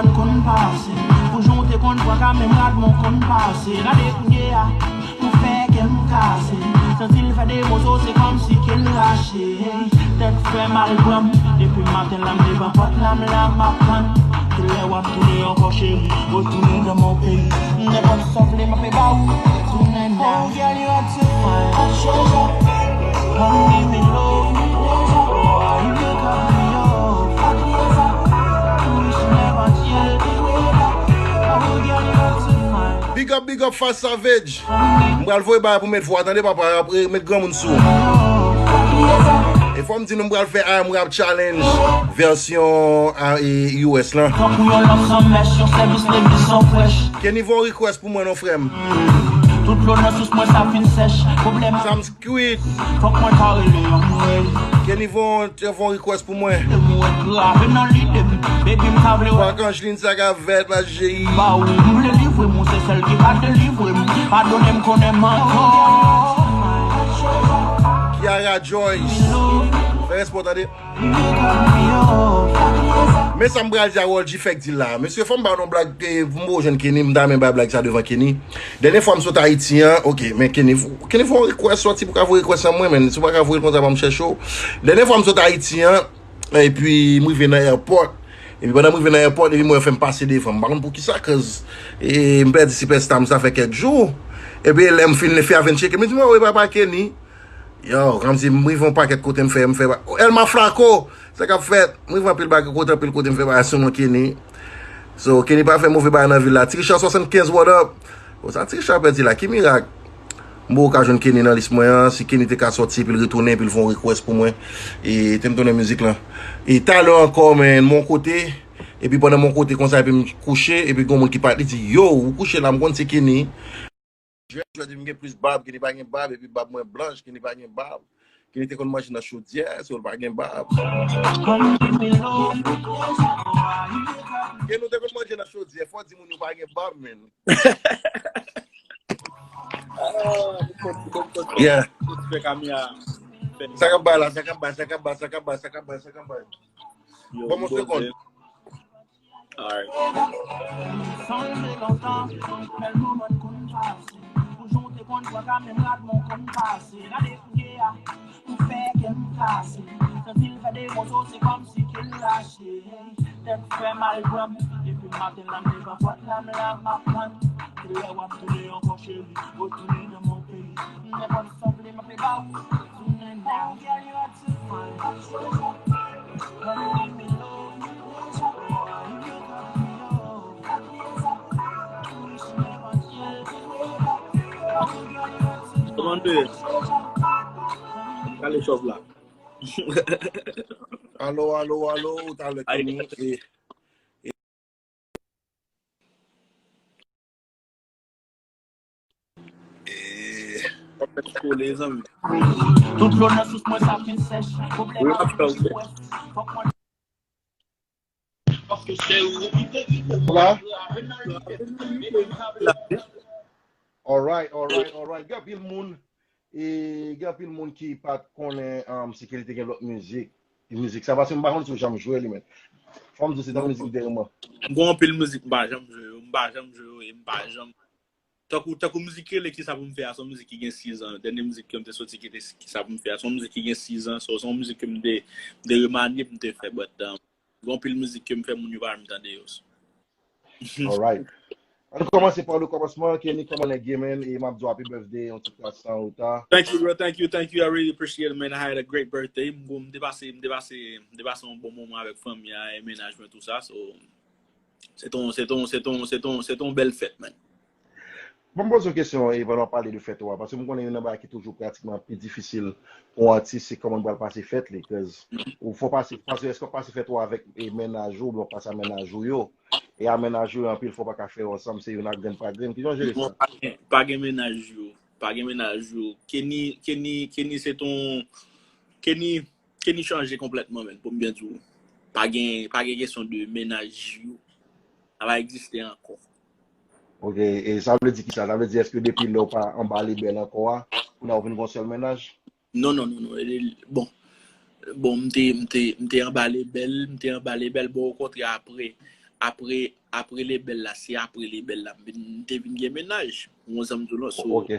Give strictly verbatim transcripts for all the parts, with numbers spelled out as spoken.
Konn pase, pou jan w te konn pran ka menm rad mwen konn pase. Gade kounye a, pou fè kè m kase. Santi l fè de moso, se kòmsi ke l rache. Tèt fè mal pran m, depi maten la m devan pòt la m la m ap tann. Kilè w ap tounen ankò cheri, retounen nan mon peyi. Nenpòt sa w vle m ap ba ou, retounen nan. Oh girl, you are too fine. Come give me love. Oh, you make up me up. Fuck me as I wish never tell me where. Oh girl, you are too fine. Big up, big up, Fast Savage. M pral voye bagay pou met vwa, tande papa, apre met granmoun sou. E fò m di nou m pral fè I Am Rap Challenge vèsyon a, e, U S lan. Tankou yon lanp san mèch, yon sèvis legliz san frèch. Kenny voye yon request pou mwen non frè m. Tout dlo nan sous mwen sa fin sèch. Pwoblèm Sam Squid. Fòk mwen ta rele yon mwen. Kenny voye yon request pou mwen. Mwen grave nan lide m. Baby m ta vle wè. Marc Angeline sa ka fèt pa J I. Ba ou m vle livre m, ou se sèl ki ka delivre m. Padone m konnen m ankò. Kiara Joyce. Fè respè w tande. Men sa m pral di a Rolji fèk di la. Mesye, fò m ba nou blag, eh, pou m jwenn Kenny, m ta renmen bay blag sa devan Kenny. Dènye fwa m sot Ayiti an, ok, men Kenny, Kenny fè yon request, sòti pou ka voye request an mwen, men si w pa ka voye l konsa, ban m chèche w. Dènye fwa m sot Ayiti an, epi m rive nan airport. Epi pandan m rive nan airport, epi m wè fè m pase devan. M pa konn poukisa, cause, eh, m pèdi sipèsta m sa fè kèk jou. Epi lè m fin fè avè n tcheke, m di, "Mwen, wi, papa Kenny." Yo, kòmsi m rive yon pakèt kote m fè, m fè ba-, Elma Flaco, sa k ap fèt? M rive anpil bagay kote, anpil kote m fè bagay sou non Kenny. So, Kenny pa fè move bagay nan vil la. Ti Richard swasannkenz, what up? Bon, sa Ti Richard pèdi la, ki mirak? M poko ka jwenn Kenny nan lis mwen an. Si Kenny te ka sòti, epi l retounen, epi l fè yon request pou mwen. E te m tounen mizik lan. E talè ankò, men, mon kote. Epi pandan mon kote konsa, epi m kouche, epi gon moun ki pa, li di, "Yo, ou kouche la, m konn se Kenny." Jwèt, jwèt di m gen plis bab, Kenny pa gen bab, epi bab mwen blanch, Kenny pa gen bab. Kenny te konn manje nan chodyè, so l pa gen bab. Kenny, ou te konn manje nan chodyè, fò di moun yo pa gen bab, men. Yeah. Sa k ap bay la, sa k ap bay, sa k ap bay, sa k ap bay, sa k ap bay, sa k ap bay. Ban m yon segonn. Alright. Sanble lontan, bèl moman n konn pase. Pou jan w te konn pran ka menm rad mwen konn pase. Gade kounye a, pou fè kè m kase. Santi l fè de moso, se kòmsi ke l rache. Tèt fè mal pran m, depi maten la m devan pòt la m la m ap tann. Kilè w ap tounen ankò cheri, retounen nan mon peyi. Nenpòt sa w vle m ap ba ou, retounen nan. Kòman nou ye? Kale chòv la. Alo, alo, alo, ou talè Kenny. Tout dlo nan sous mwen sa fin sèch. Pwoblèm ap fè w. Hola. Alright, alright, alright. Gen anpil moun, e, gen anpil moun ki pa t konnen, um, si Kenny te gen lòt mizik. Mizik sa, paske m pa konn si w janm jwe li, men. Fò m di w se yon mizik de reman. M gen anpil mizik m pa janm jwe yo, m pa janm jwe yo, e m pa janm Tankou, tankou mizik rele Kisa pou m fè a, se yon mizik ki gen sis an. Dènye mizik ke m te soti ki te Kisa pou m fè a, se yon mizik ki gen sis an. So, se yon mizik ke m te, m te remanye pou m te fè, but, um, gen anpil mizik ke m fè, moun yo pa janm tande yo. Alright. Ann kòmanse pa le kòmansman, Kenny, kòman nèg ye, man? E m ap di w happy birthday, yon ti kras san reta. Thank you, bro. Thank you, thank you. I really appreciate it, man. I had a great birthday. M, m te pase, m te pase, m te pase yon bon moman avèk fanmi a, e mennaj mwen, tou sa. So, Se ton, se ton, se ton, se ton, se ton bèl fèt, man. Bon, m poze yon kesyon, e pandan w ap pale de fèt ou a, paske m konnen youn nan bagay ki toujou pratikman pi difisil pou yon atis, se kòman l pral pase fèt li, 'cause ou fò pase, paske èske w ap pase fèt ou avèk, e, mennaj ou, oubyen w ap pase a mennaj ou yo? E a mennaj ou yo, anpil fwa w pa ka fè yo ansanm, se youn ap grenn pa grenn. Kijan w jere sa? Non, pa gen, pa gen mennaj yo. Pa gen mennaj yo. Kenny, Kenny, Kenny se ton, Kenny, Kenny chanje konplètman, man, pou m byen di w. Pa gen, pa gen kesyon de mennaj yo. Sa pa egziste ankò. Ok, e sa vle di kisa? Sa vle di èske depi lè w pa anba lebèl ankò a, kounye a w vin gon sèl mennaj? Non, non, non, non. E, bon, bon, m te, m te, m te anba lebèl, m te anba lebèl, bon, okontrè, apre, apre, apre lebèl la, se apre lebèl la, m vin, m te vin gen mennaj. Ou konn sa m di w lan? So, ok.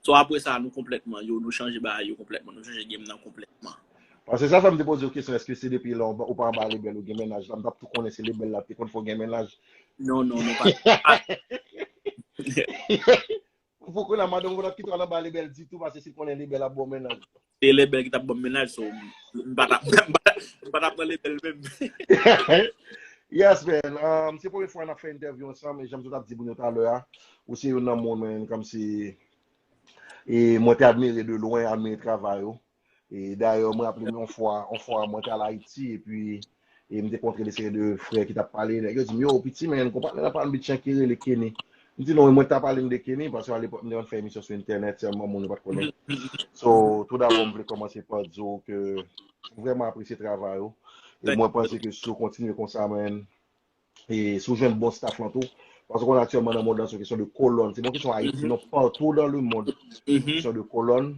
So, apre sa, nou konplètman, yo, nou chanje bagay yo konplètman, nou chanje game nan konplètman. Paske sa fè m te poze w kesyon, èske se depi lè ou pa anba lebèl ou gen mennaj la, m t ap tou konnen se lebèl la te konn fè w gen mennaj. Non, non, non, pa. Pou kounye a, madanm ou pa t ap kite w al anba lebèl ditou, paske si l konnen lebèl ap ba w mennaj. Se lebèl ki t ap ban m mennaj, so, m pa t ap, m pa t ap, m pa t ap nan lebèl menm. Yes, man. Um, se premye fwa n ap fè entèvyou ansanm, e jan m sot ap di moun yo talè a, ou se youn nan moun, man, kòmsi, e mwen te admire de lwen, admire travay ou. E dayè, mwen raple m yon fwa, yon fwa mwen te al Ayiti, epi, e m te kontre de seri de frè ki t ap pale, nèg yo di m, yo, piti, men, gon patnè nan Palm Beach ki rele Kenny. M di, non, mwen t ap pale m de Kenny, paske alepòk, m te konn fè emisyon sou entènèt, sèlman moun yo pa t konnen. So, tou dabò, m vle kòmanse pa di w ke m vrèman apresye travay ou. E mwen panse ke si w kontinye konsa, man, e si w jwenn bon staff lan tou, paske w konnen aktyèlman nan mond lan, se yon kesyon de kolòn. Se pa yon kesyon Ayiti, non, patou dans le monde, se yon kesyon de kolòn.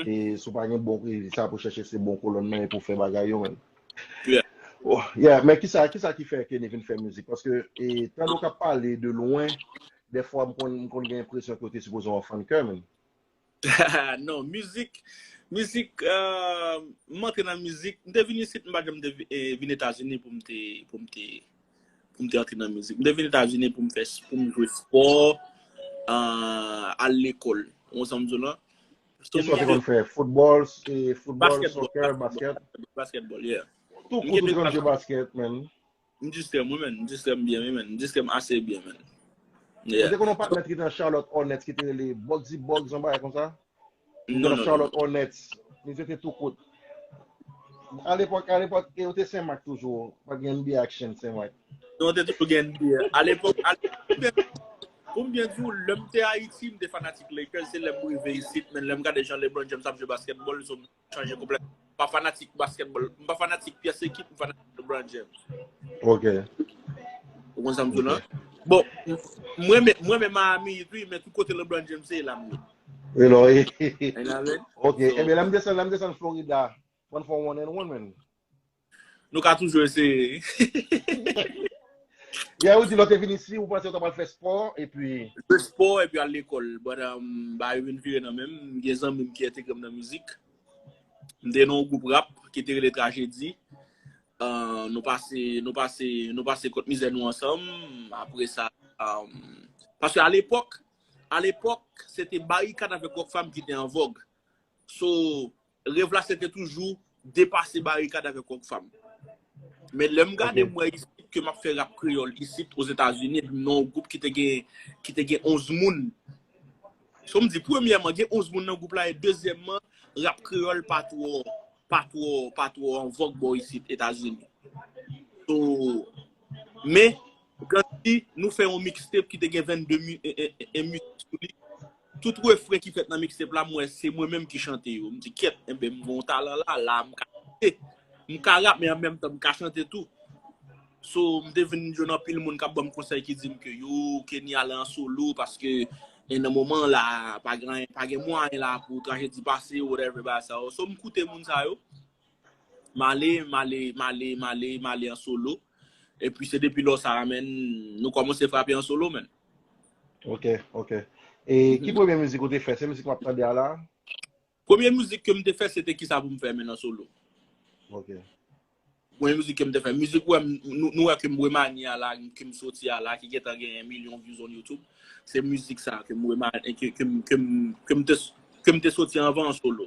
E si w pa gen bon, e sa pou chèche se bon kolòn nan e pou fè bagay yo, man. Yeah. Oh, yeah, men kisa, kisa ki fè Kenny vin fè mizik? Paske, e, tande w k ap pale de lwen, dèfwa m konn, m konn gen enpresyon ke w te sipoze yon fan kè, man. Non, mizik, mizik, euh, m antre nan mizik, m te vin isit, m pa janm te vi- eh, vin Etazini pou m te, pou m te, pou m te antre nan mizik. M te vin Etazini pou m fè, pou m jwe spò, euh, al lekòl. Ou konn sa m di w lan? So, m Kisa w te gen konn fè? Foutbòl, e, foutbòl, basketball, soccer, basketball, baskèt? Basketball, yeah. Tou M kout gen ou te konn jwe baskèt, man. M distrè m, wi, man. M distrè m byen, wi, man. M distrè m ase byen, man. Ou Yeah. te konn yon patnè ki te nan Charlotte Hornets ki te rele Bugsy Bugs, yon bagay konsa? Li te Non, nan non, non. Charlotte Hornets. Li te tou kout. Alepòk, alepòk, e yo te Senmak toujou. Pa t gen N B A action Senmak. Non, te toujou gen N B A. Alepòk, alepòk, pou m byen di w, lè m te Ayiti, m te fanatik Lakers, se lè m rive isit, men lè m gade jan LeBron James ap jwe basketball, so m chanje konplèt. M pa fanatik basketball, m pa fanatik pyès ekip, m fanatik LeBron James. Ok. Ou konn sa m di w lan? Ok. Bon, m- mwen, men- mwen, men Miami Heat, wi, men tout kote LeBron James se la m ye. You know, You know what I mean? Ok. So, Ebyen, lè m desann, lè m desann Florida, mwen fè one and one, man. Nou ka toujou eseye. Yeah, ou di lè w te vin isi, ou panse w ta pral fè spò, epi Fè spò, epi al lekòl. But, um, bagay yo vin vire nan men m. M gen zanmi m ki entegre m nan mizik. M te nan yon gwoup rap ki te rele Trajedi. Uh, nou pase, nou pase, nou pase kòt mizè nou ansanm. Apre sa, um, paske alepòk, alepòk, se te Barikad avèk Rockfam ki te an vòg. So, rèv la, se te toujou depase Barikad avèk Rockfam. Men lè m gade Ok. m wè isit ke m ap fè rap kreyòl isit Ozetazini, epi m nan yon gwoup ki te gen, ki te gen onz moun. So, m di, premyèman, gen onz moun nan gwoup la, e dezyèmman, rap kreyòl pa twò, pa twò, pa twò an vòg bò isit Etazini. So, men, Gandhi, nou fè yon mixtape ki te gen vennde mi- e- e- e- e mizik sou li. Tout refren ki fèt nan mixtape la, m wè se mwen menm ki chante yo. M di, kèt, enben, m gen yon talan la, la, m ka chante. M ka rap, men an menm tan, m ka chante tou. So, m te vin jwenn anpil moun k ap ban m konsèy ki di m ke yo, Kenny ale an solo, paske e nan moman la, pa gen, pa gen mwayen la pou Trajedi pase, whatever, bagay sa yo. So, m koute moun sa yo. M ale, m ale, m ale, m ale, m ale an solo. Epi se depi lò sa a, man, nou kòmanse frape an solo, man. Ok, ok. E ki Mhm. premye mizik ou te fè? Se mizik m ap tande a la? Premye mizik ke m te fè, se te Kisa pou m fè, man, an solo. Ok. Premye mizik ke m te fè. Mizik, wè, m- nou, nou wè ke m remanye a la, ke m soti a la, ki gentan gen yon milyon views on YouTube. Se mizik sa ke m remanye, ke, ke, m- ke, m- ke m te, ke m te soti anvan an solo.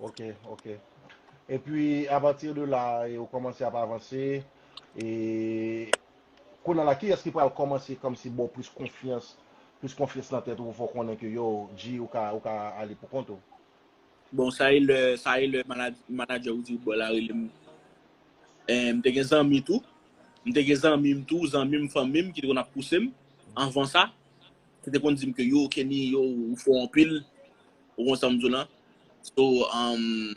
Ok, ok. Epi, apati de la, e, ou kòmanse ap avanse, e kounye a la, kiyès ki pral kòmanse kòmsi ba w plis konfyans, plis konfyans nan tèt ou, pou fè w konnen ke, yo, G, ou ka, ou ka ale pou kont ou? Bon, sa e lè, sa e lè mana- manadjè Roody Football la rele m. E, m te gen zanmi tou. M te gen zanmi m tou, zanmi m, fanmi m ki te konn ap pouse m anvan sa. Ki te konn di m ke yo, Kenny, yo, ou fò anpil. Ou konn sa m di w lan. So, um,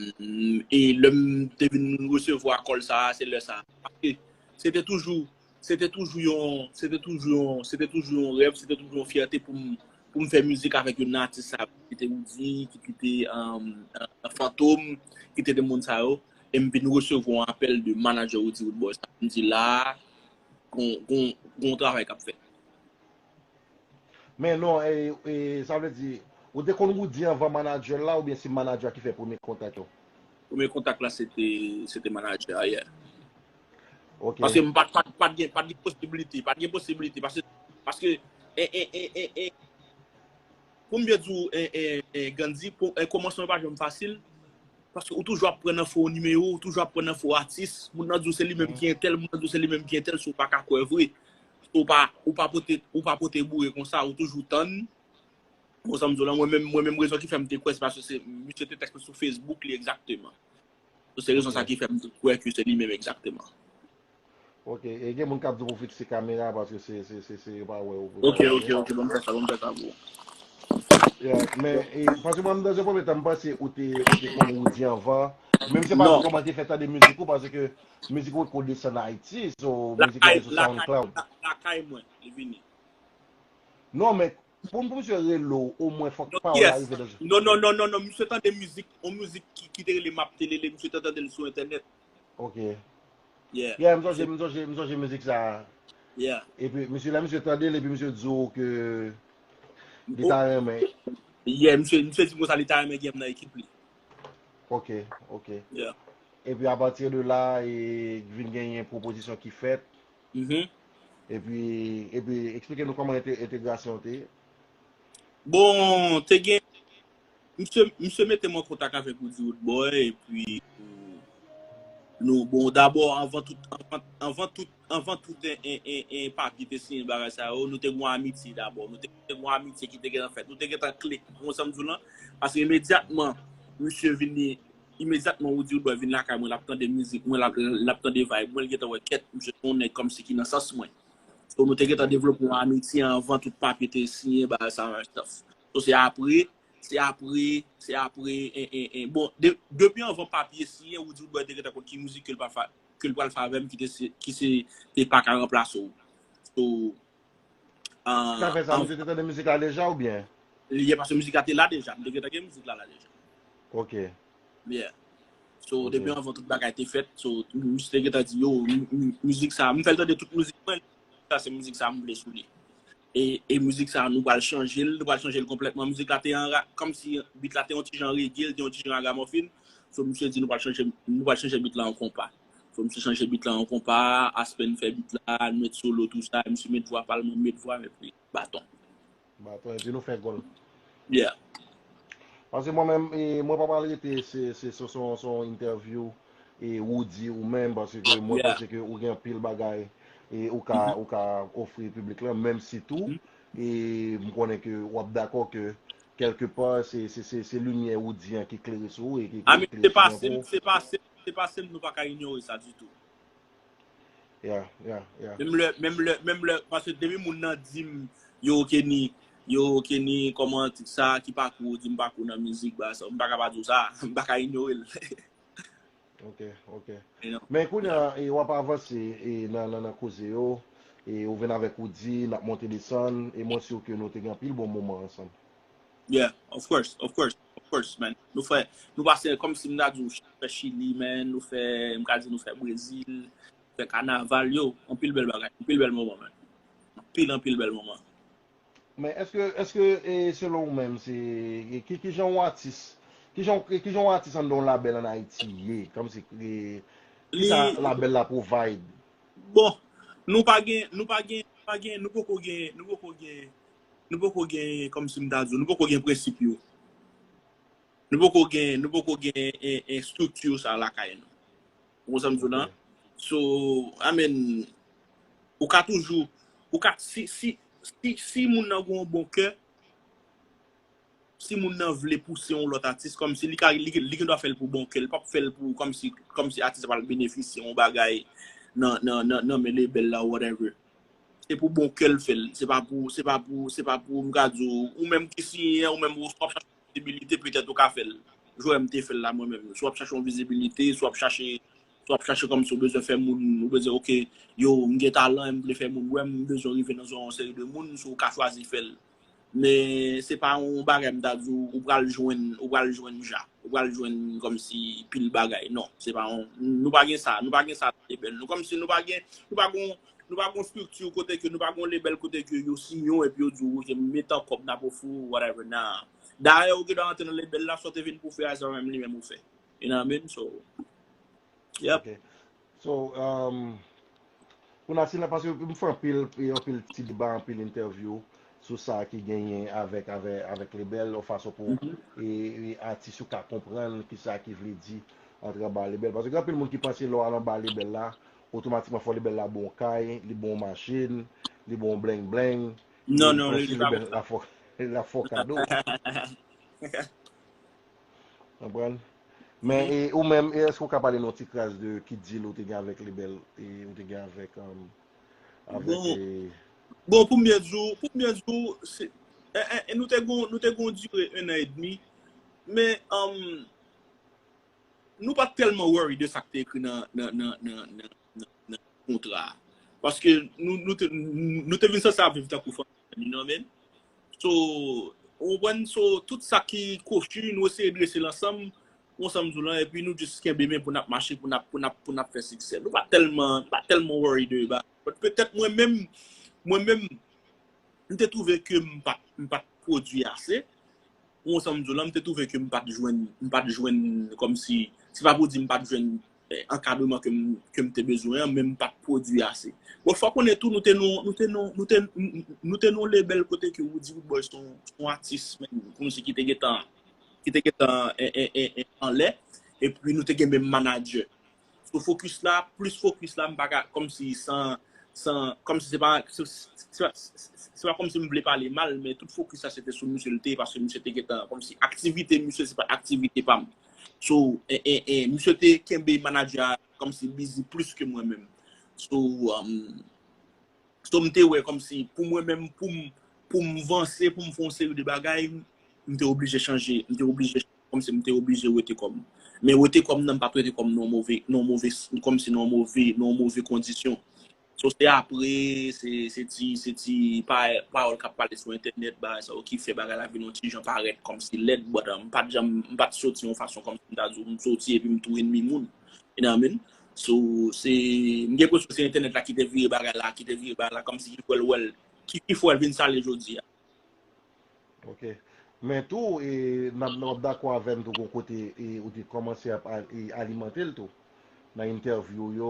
e lè m te vin resevwa kòl sa a, se lè sa a. Paske se te toujou, se te toujou yon, se te toujou yon, se te toujou yon rèv, se te toujou yon fyète pou m, pou m fè mizik avèk youn nan atis sa yo, ki te Roody, ki, ki te um, uh, Fantom, ki te de moun sa yo. e m vin resevwa yon apèl de manager Roody Roodboy. Sa m di la, gon, gon, gon travay k ap fèt. Men non, e, e, sa vle di, ou te konn Roody anvan manager la, oubyen se manager ki fè premye kontak yo? Premye kontak la, se te, se te manager a, yeah. Ok. Paske m pa t, pa t, pa t gen, pa t gen posibilite, pa t gen posibilite, paske, paske, e, e, e, e, e, pou m byen di w, e, e, e, Gandhi, pou, e, kòmansman pa janm fasil, paske ou toujou ap pran nan fo nimewo, ou toujou ap pran nan fo atis, moun nan di w se li menm ki entèl, moun nan di w se li menm ki entèl, si w pa ka kwè vre. Si w pa, ou pa pote, ou pa pote boure konsa, ou toujou tann. Bon, sa m di w la, mwen menm, mwen menm rezon ki fè m te kwè, se paske se, misye te tèks mwen sou Facebook li egzakteman. So, se rezon sa ki fè m te kwè ke se li menm egzakteman. Ok, e gen moun k ap di w pou fikse kamera paske se, se, se, se yo pa wè ou. Ok, ok, ok, ban m fè sa, ban m fè sa pou ou. Yeah, men, e, paske mwen, nan yon premye tan, m panse ou te, ou te konn Roody anvan. Menm si se pa kòman te fè tande mizik ou, paske mizik ou ko desann Ayiti, so mizik ou te sou SoundCloud. Lakay mwen, li vini. Non, men pou, pou misye rele w, omwen fòk pa w rive nan. Non, non, non, non, non, misye tande mizik, yon mizik ki, ki te rele M ap Telele, misye te tande l sou entènèt. Ok. Yeah. Yeah, m sonje, m sonje, m sonje mizik sa. Yeah. Epi misye la, misye tande l, epi misye di w ke li ta renmen. Yeah, misye, misye di m konsa li ta renmen gen m nan ekip li. Ok, ok. Yeah. Epi apati de la, e vin genyen pwopozisyon ki fèt. Mhm. Epi, epi eksplike nou kòman ente-, entegrasyon te ye. Bon, te gen, misye, misye mete m an kontak avèk Roody Roodboy, epi nou, bon, dabò, anvan tout, anvan, anvan tout, anvan tout en, en, en, en papye te siyen bagay sa yo, nou te gen yon amitye dabò, nou te gen yon amitye ki te gentan fèt, nou te gentan klik, ou konprann sa m di w lan, paske imedyatman, misye vini, imedyatman Roody Roodboy vin lakay mwen, l ap tande mizik mwen, l ap, l ap tande vibe mwen, l gentan wè kèt, misye se yon nèg kòmsi ki nan sans mwen. So, nou te gentan devlope yon amitye anvan tout papye te siyen, bagay sa yo and stuff. So, se apre, se apre, se apre, en, en, en. Bon, de, depi anvan papye siyen, Roody Roodboy te gentan konn ki mizik ke l pral fè, ke l pral fè avè m, ki te se, ki se, te pa ka ranplase w. So, Sa fè sa, misye te tande mizik la deja oubyen? Yeah, paske mizik la te la deja, m te gentan gen mizik la la deja. Ok. Yeah. So, depi anvan tout bagay te fèt, so, misye te gentan di, yo, m, m, mizik sa, m fè l tande tout mizik mwen, sa se mizik sa m vle sou li. E, e mizik sa, nou pral chanje l, nou pral chanje l konplètman. Mizik la te an ra-, kòmsi beat la te yon ti jan reggae, l te yon ti jan ragamòfin. So, misye di nou pral chanje, nou pral chanje beat la an konpa. So, misye chanje beat la an konpa, Aspen fè beat la, l met solo, tou sa, misye met vwa pa l, mwen met vwa m, epi baton. Baton, epi nou fè gòl. Yeah. Paske mwen menm, e, mwen pa pral rete, se, se, se, se, se yon entèvyou, e, Roody ou menm, paske mwen panse ke ou gen anpil bagay, e, ou ka, ou ka ofri piblik la, menm si tou, e, m konnen ke w ap dakò ke, kèlkepa, se, se, se, se limyè Roody an ki klere sou ou, e ki, ki klere sou mwen pou ou. Se pa, se, se pa, se, nou pa ka inyore sa ditou. Yeah, yeah, yeah. Menm lè, menm lè, menm lè, paske depi moun nan di m, yo, Kenny, yo, Kenny, kòman sa ki pakou, di m pakou nan mizik, ba, sa, m pa ka pa di w sa, m pa ka inyore l. Ok, ok. Men kounye a, e, w ap avanse, e, nan, nan, nan koze yo, e, ou vin avèk Roody, n ap monte desann, e mwen si ke nou te gen anpil bon moman ansanm. Yeah, of course, of course, of course, man. Nou fè, nou pase kòmsi m ta di w, fè Chili, man, nou fè, m ka di nou fè Brezil, fè kanaval, yo, anpil bèl bagay, anpil bèl moman, man. Anpil, anpil bèl moman. Men èske, èske, e, selon ou menm, se, e, ki, ki jan yon atis, ki jan, ki jan yon atis anndan yon labèl ann Ayiti ye, kòmsi, e, ki sa labèl la provide? Bon, nou pa gen, nou pa gen, nou pa gen, nou poko gen, nou poko gen, nou poko gen, kòmsi m ta di w, nou poko gen prensip yo. Nou poko gen, nou poko gen, e, e, estrikti sa lakay nou. Ou konprann sa m di w lan? So, I mean, ou ka toujou, ou ka, si, si, si, si moun nan gen yon bon kè, si moun nan vle pouse yon lòt atis, kòmsi li ka, li, li gen dwa fè l pou bon kè, li p ap fè l pou, kòmsi, kòmsi atis la pral benefisye yon bagay nan, nan, nan, nan men lebèl la, whatever. Se pou bon kè l fè l. Se pa pou, se pa pou, se pa pou, m ka di w, ou menm ki siyen an, ou menm ou, si w ap chache vizibilite, petèt ou ka fè l. Jan m te fè l la mwen menm. Si w ap chache yon vizibilite, si w ap chache, si w ap chache kòmsi w bezwen fè moun, ou bezwen, ok, yo, m gen talan, m vle fè moun wè m, m bezwen rive nan zòn yon seri de moun, si w ka chwazi fè l. Men se pa yon bagay m ta di w, ou pral jwenn, ou pral jwenn ja. ou pral jwenn kòmsi pil bagay. Non, se pa yon, nou pa gen sa, nou pa gen sa nan lebèl nou. Kòmsi nou pa gen, nou pa gon, nou pa gon estrikti kote ke, nou pa gon lebèl kote ke yo siyen w epi yo di w, "Ok, m metan kòb n ap ofri w, whatever." Nah. Dayè, ou gen dwa antre nan lebèl la, sa w te vin pou fè a, se pa menm li menm ou fè. You know what I mean? So, yep. Ok. So, um, pou Natina, paske m fè anpil, anpil ti deba, anpil entèvyou sou sa ki genyen avèk, avèk, avèk lebèl, yon fason pou e, e atis yo ka konprann ki sa ki vle di antre anba lebèl. Paske gen anpil moun ki panse lè w al anba lebèl la, otomatikman fò lebèl la ba w kay, li ba w machin, li ba w bling bling, Non, non, kòmsi li pa lebèl la fò, la fò kado. Konprann? Men e, ou menm, e èske ou ka pale nou ti kras de ki deal ou te gen avèk lebèl e ou te gen avèk um, avèk Bon, e, bon, pou m byen di w, pou m byen di w, se, e, e, e nou te gon, nou te gon dire un an edmi, men um, nou pa t tèlman worry de sa k te ekri nan, nan, nan, nan, nan, nan, nan kontra a. Paske nou, nou te, nou te vin sanse ap viv tankou fanmi, you know what I mean? So, ou konprann, so, tout sa ki kwochi, nou eseye drese l ansanm, ou ansanm di w lan, epi nou jis kenbe men pou n ap mache, pou n ap, pou n ap, pou n ap fè siksè. Nou pa tèlman, nou pa tèlman worry de ba. But petèt mwen menm, mwen menm, m te twouve ke m pa, m pa t pwodui ase. Ou ansanm di w lan, m te twouve ke m pa t jwenn, m pa t jwenn kòmsi, se pa pou di m pa t jwenn eh, ankadreman ke m, ke m te bezwen an, men m pa t pwodui ase. Bon, fò konnen tou, nou te nan, nou te nan, nou te, nou te nan yon lebèl kote ke Roody Roodboy se yon, se yon atis, men, kòmsi ki te gentan, ki te gentan eh, eh, eh, eh, anlè, epi nou te gen menm manager. So, focus la, plis focus la, m pa ka, kòmsi san, san, kòmsi se pa, se, se, se, se pa kòmsi m vle pale mal, men tout focus la se te sou misye l te ye, paske misye te gentan, kòmsi aktivite misye, se pa aktivite pa m. So, e, e, e, misye te kenbe manager a kòmsi busy plis ke mwen menm. So, um, so m te wè kòmsi pou mwen menm, pou m, pou m vanse, pou m fè yon seri de bagay, m te oblije chanje, m te oblije, kòmsi m te oblije wete kò m. Men wete kò m nan, m pa t wete kò m nan yon move, nan yon move, kòmsi nan yon move, nan yon move kondisyon. So, se apre, se, se ti, se ti pa, pawòl k ap pale sou entènèt, bagay sa yo ki fè bagay la vin yon ti jan parèt kòmsi lèd, but, um, m pa t janm, m pa t soti yon fason kòmsi m ta di w, m soti epi m tou enmi moun. You know what I mean? So, se, m gen enpresyon se entènèt la ki te vire bagay la, ki te vire bagay la, kòmsi ki fè l wè l, ki, ki fè l vin sa l ye jodi a. Ok. Men tou, e, n ap, n ap dakò avè m tou gon kote e, ou te kòmanse ap al- e, alimante l tou. Nan entèvyou yo,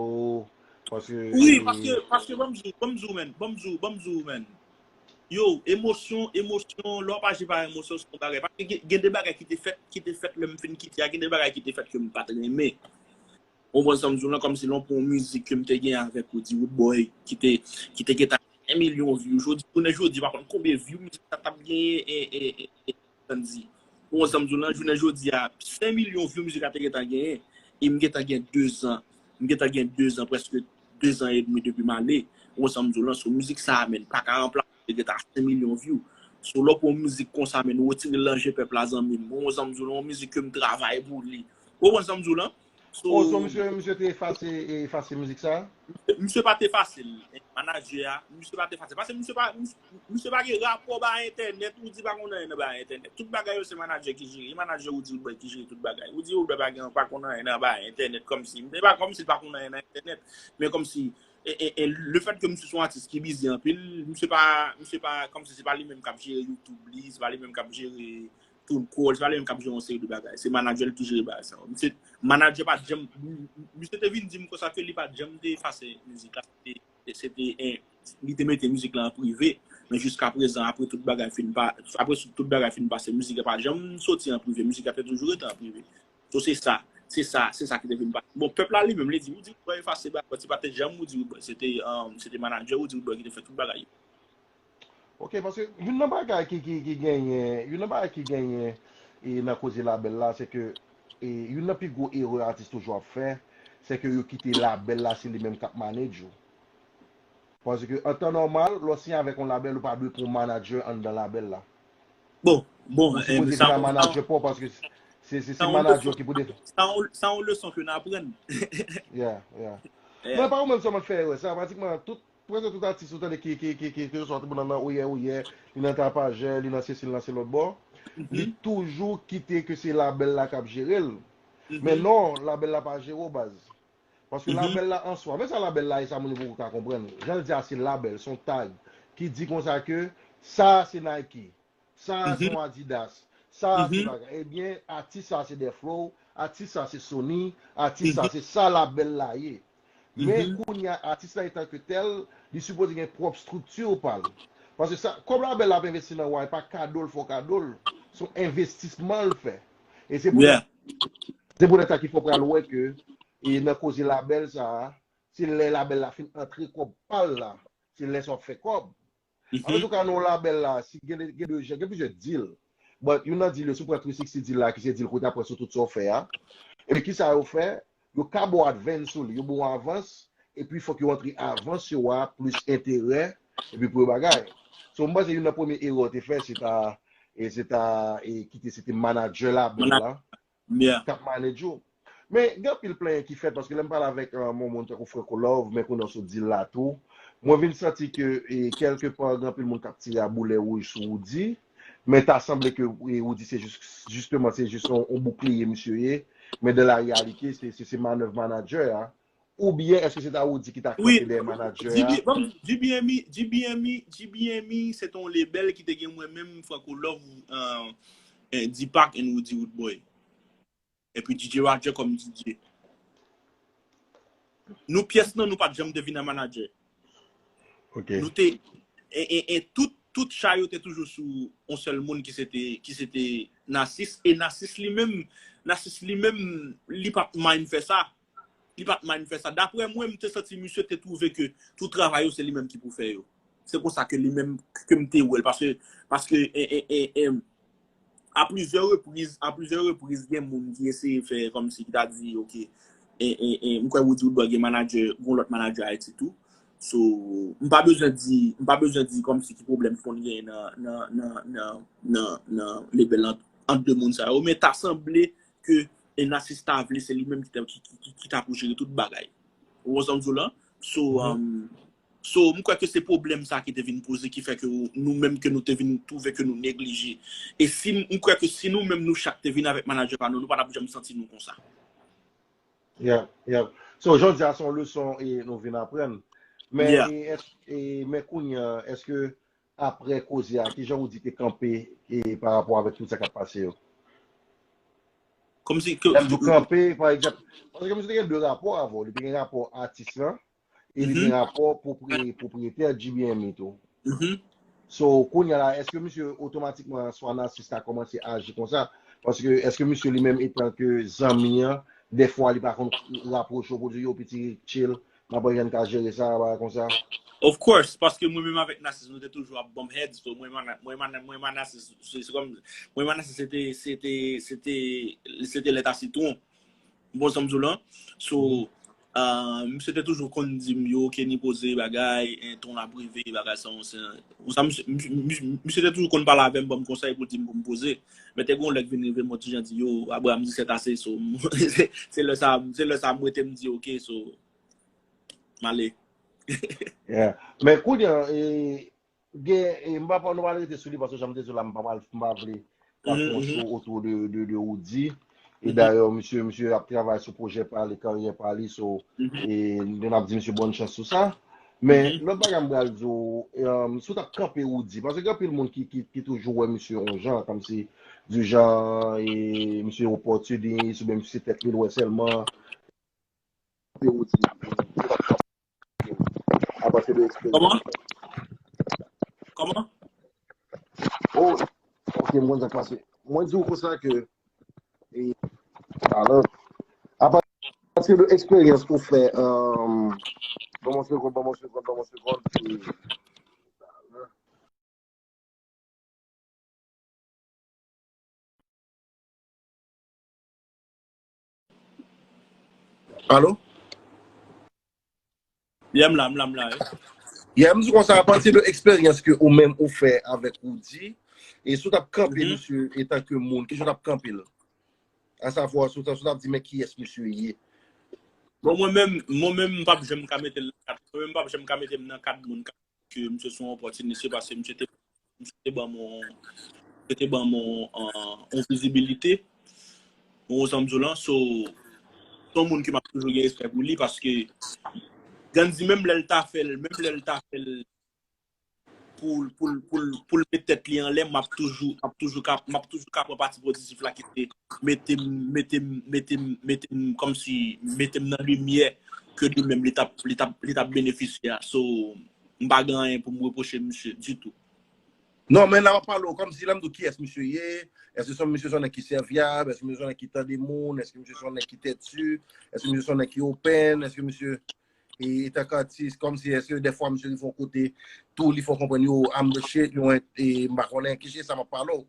paske Wi, e, paske, paske ban m di w, ban m di w, man, ban m di w, ban m di w, man. Yo, emosyon, emosyon, lè w ap aji pa emosyon, se yon bagay. Paske gen, gen de bagay ki te fèt, ki te fèt lè m fin kite a, gen de bagay ki te fèt ke m pa t renmen. Ou konprann sa m di w lan, kòmsi lè w pran yon mizik ke m te gen avèk Roody Roodboy, ki te, ki te gentan fè milyon view. Jodi, jounen jodi, pa konn konbyen view mizik sa t ap genyen, e, e, e, e, Tann di, ou konn sa m di w lan, jounen jodi a, senk milyon view mizik la te gentan genyen, e m gentan gen de zan, m gentan gen de zan, prèske de zan edmi depi m ale, ou konn sa m di w lan, so mizik sa a, menn, pa ka ranplase, li gentan senk milyon view. So, lè w pran yon mizik konsa, menn, ou retire l nan je pèp la, zanmi m, ou konn sa m di w lan, yon mizik ke m travay pou li. Ou konn sa m di w lan? So, Oh, so misye, misye te efase, efase mizik sa? Misye pa t efase l, manager a, misye pa t efase. Paske misye pa, misye, misye pa gen rapò ba entènèt, ou di pa konn anyen nan ba entènèt. Tout bagay yo se manager ki jere. E manager Roody Roodboy ki jere tout bagay. Roody Roodboy pa gen, pa konn anyen nan ba entènèt kòmsi. Se pa kòmsi l pa konn anyen nan entènèt. Men kòmsi, e, e, e, le fèt ke misye se yon atis ki bizi anpil, misye pa, misye pa, kòmsi se pa li menm k ap jere YouTube li, se pa li menm k ap jere TuneCore, se pa li menm k ap jere yon seri de bagay. Se manager l ki jere bagay sa yo. Misye, manager pa t janm, misye te vin di m konsa ke li pa t janm te efase mizik la. Se te, se te, eh, li te mete mizik la an prive. Men jiska prezan, apre tout bagay fin pa, apre tout bagay fin pase, mizik la pa janm soti an prive. Mizik la te toujou rete an prive. So se sa, se sa, se sa ki te vin pase. Bon, pèp la li menm, li di, ou di, Roodboy efase bagay, se pa te janm Roody Roodboy, se te, um, se te manager Roody Roodboy ki te fè tout bagay yo. Ok, paske youn nan bagay ki, ki, ki genyen, youn nan bagay ki genyen e nan koze labèl la, se ke e, youn nan pi gwo erè atis toujou ap fè, se ke yo kite labèl la, se li menm k ap manage yo. Paske an tan nòmal, lè w siyen avèk yon labèl, ou pa dwe pran yon manager anndan labèl la. Bon, bon, Ou sipoze vin a manager pa w, paske se, se, se manager ki pou defann. Sa yon, sa yon leson ke n aprann. Yeah, yeah. Men pa ou menm sèlman k fè erè sa, pratikman tout, prèske tout atis ou tande ki, ki, ki, ki, ki sòti moun nan oyè, oyè, li nan tapajè, li nan sesi, li nan se lòt bò. Li toujou kite ke se labèl la k ap jere l. Men non, labèl la pa jere w, baz. Paske labèl la an swa, men sa labèl la ye, sa moun yo poko ka konprann. Jan l di a, se labèl, se yon tag ki di konsa ke sa a se Nike, sa a se yon Adidas, sa a se bagay. Ebyen, atis sa a se Death Row, atis sa a se Sony, atis sa a se sa labèl la ye. Men kounye a, atis la etan ke tèl, li sipoze gen pwòp estrikti pa l. Paske sa, kòb labèl la ap envesti nan ou a, e pa kado l fè w kado l. Se yon envestisman l fè. E se pou se poutèt sa ki fè w pral wè ke e nan koze labèl sa a, se lè labèl la fin antre kòb pa l la, se lè sa w ap fè kòb. Antouka, nan labèl la, si gen de, gen de jan, gen plizyè deal. But, youn nan deal yo, si w pran three sixty deal la, ki se deal kote ap pran sou tout sa w fè a. Epi kisa yo fè? Yo ka ba w advance sou li, yo ba w avans, epi fòk yo antre avans yo a plis enterè, epi pou yo bagay. So, m panse youn nan premye erè w te fè, se ta, e se ta, e kite se te manager labèl la. K ap manage ou. Men, gen anpil plenyen ki fèt, paske lè m pale avèk yon moun tankou Franco Love, men konnen sou deal la tou, mwen vin santi ke, e, kèlke pa, gen anpil moun k ap tire a boulè wouj sou Roody, men ta sanble ke, e, Roody se jis, jisteman, se jis yon, yon boukliye misye ye, men dan la reyalite, se, se, se manèv manager a, oubyen èske se ta Roody ki ta kanpe dèyè manager a? G B M E, G B M E, G B M E, se te yon lebèl ki te gen mwen menm, Franco Love, uh, Deepak and Roody Roodboy. Epi D J Roger kòm D J. Nou pyès nan, nou pa t janm te vin an manager. Nou te, e, e, e tout, tout chay yo te toujou sou yon sèl moun ki se te, ki se te Nasis. E Nasis li menm, Nasis li menm, li pa t mind fè sa. Li pa t mind fè sa. Daprè mwen, m te santi misye te twouve ke tout travay yo, se li menm ki pou fè yo. Se konsa ke li menm ke m te wè l. Paske, paske, e, e, e, e, a plizyè repriz, a plizyè repriz, gen moun ki eseye fè kòmsi ki ta di, ok, e, e, e, m kwè Roody Roodboy gen manager, gen lòt manager Ayiti tou. So, m pa bezwen di, m pa bezwen di kòmsi ki pwoblèm ki konn genyen nan, nan, nan, nan, nan, nan lebèl ant, ant de moun sa yo, men ta sanble ke e Nasis ta vle se li menm ki ta, ki, ki, ki, ki ta pou jere tout bagay. Ou wè sa m di w la? So, um, so, m kwè ke se pwoblèm sa ki te vin poze ki fè ke nou menm ke nou te vin twouve ke nou neglije. E si, m kwè ke si nou menm nou chak te vin avèk manager pa nou, nou pa t ap janm santi nou konsa. Yeah, yeah. So, jodi a se yon leson e nou vin aprann. Men, e, e, men kounye a, èske aprè koze a, kijan Roody te kanpe e pa rapò avèk tout sa k ap pase yo? Kòmsi ke. Lè m di w kanpe, pa egzanp, paske misye te gen de rapò avè w. Li te gen rapò atis lan, e li gen rapò pwopriyetè G B M E tou. So, kounye a la, èske misye otomatikman swa Nasis ta kòmanse aji konsa? Paske èske misye li menm etan ke zanmi an, dèfwa li pa konn rapwoche w pou di yo piti chill, m ap wè jan n ka jere sa, bagay konsa? Of course, paske mwen menm avèk Nasis nou te toujou ap bump heads, so mwen, mwen, mwen, mwen Nasis, se, se kòm, mwen, mwen Nasis se te, se te, se te, se te lèt a sitwon. Bon, sa m di w lan. So, ah, misye te toujou konn di m, yo, Kenny poze bagay, en ton ap rive, bagay sa, sa, sa, misye, misye, misye, misye te toujou konn pale avè m, ban m konsèy pou di m pou m poze. Men te gon lè k vin rive, m yon ti jan di, yo, Abraham di sèt ase, so, se, se lè sa, se lè sa m rete m di, ok, so, m ale. Yeah. Men kounye a, e, gen, e, m pa, nou pa rete sou li, paske jan m te di w la, m pa pral, m pa vle ka fè yon show otou de, de, de Roody. E dayè, misye, misye ap travay sou pwojè pa li, karyè pa li, so, e, nou ap di misye bòn chans sou sa. Men, lòt bagay m pral di w, e, si w t ap kanpe Roody, paske gen anpil moun ki, ki, ki toujou wè misye yon jan, kòmsi, di jan, e, misye opòtinis, oubyen misye se tèt li l wè sèlman. Apati de eksperyans. Kòman? Kòman? Oh, ok, m konn sa k pase. Mwen di w konsa ke, e, talan. Apati de eksperyans ou fè, um, ban m yon segonn, ban m yon segonn, ban m yon segonn, e, Alo? Yeah, m la, m la, m la, wi. Yeah, m di konsa, apati de eksperyans ke ou menm ou fè avèk Roody, e si w t ap kanpe misye etan ke moun, kijan w t ap kanpe l? Asavwa, si w t ap, si w t ap di, men kiyès misye ye? Bon, mwen menm, mwen menm, m p ap janm ka mete l nan kad, mwen menm, m p ap janm ka mete m nan kad moun k ap ke misye se yon opòtinis, se paske misye te, misye te ban m yon, yo te ban m yon, yon vizibilite. Ou konprann sa m di w lan? So, se yon moun ke m ap toujou gen respè pou li paske Gandhi, menm lè l ta fè l, menm lè l ta fè l pou, pou, pou, pou l met tèt li anlè, m ap toujou, m ap toujou ka, m ap toujou ka pran pati pozitif la ki se mete m, mete m, mete m, mete m kòmsi, mete m nan limyè ke li menm li t ap, li t ap, li t ap benefisye a. So, m pa gen anyen pou m repwoche misye ditou. Non, men la w ap pale w kòmsi lè m di w kiyès misye ye, èske se yon misye se yon nèg ki sèvyab, èske misye se yon nèg ki tande moun, èske misye se yon nèg ki tèti, èske misye se yon nèg ki open, èske misye e, etan k atis, kòmsi èske dèfwa misye rive yon kote, tou li fè w konprann yo, I'm the shit, yo, e, m pa konnen ki shit sa m ap pale w.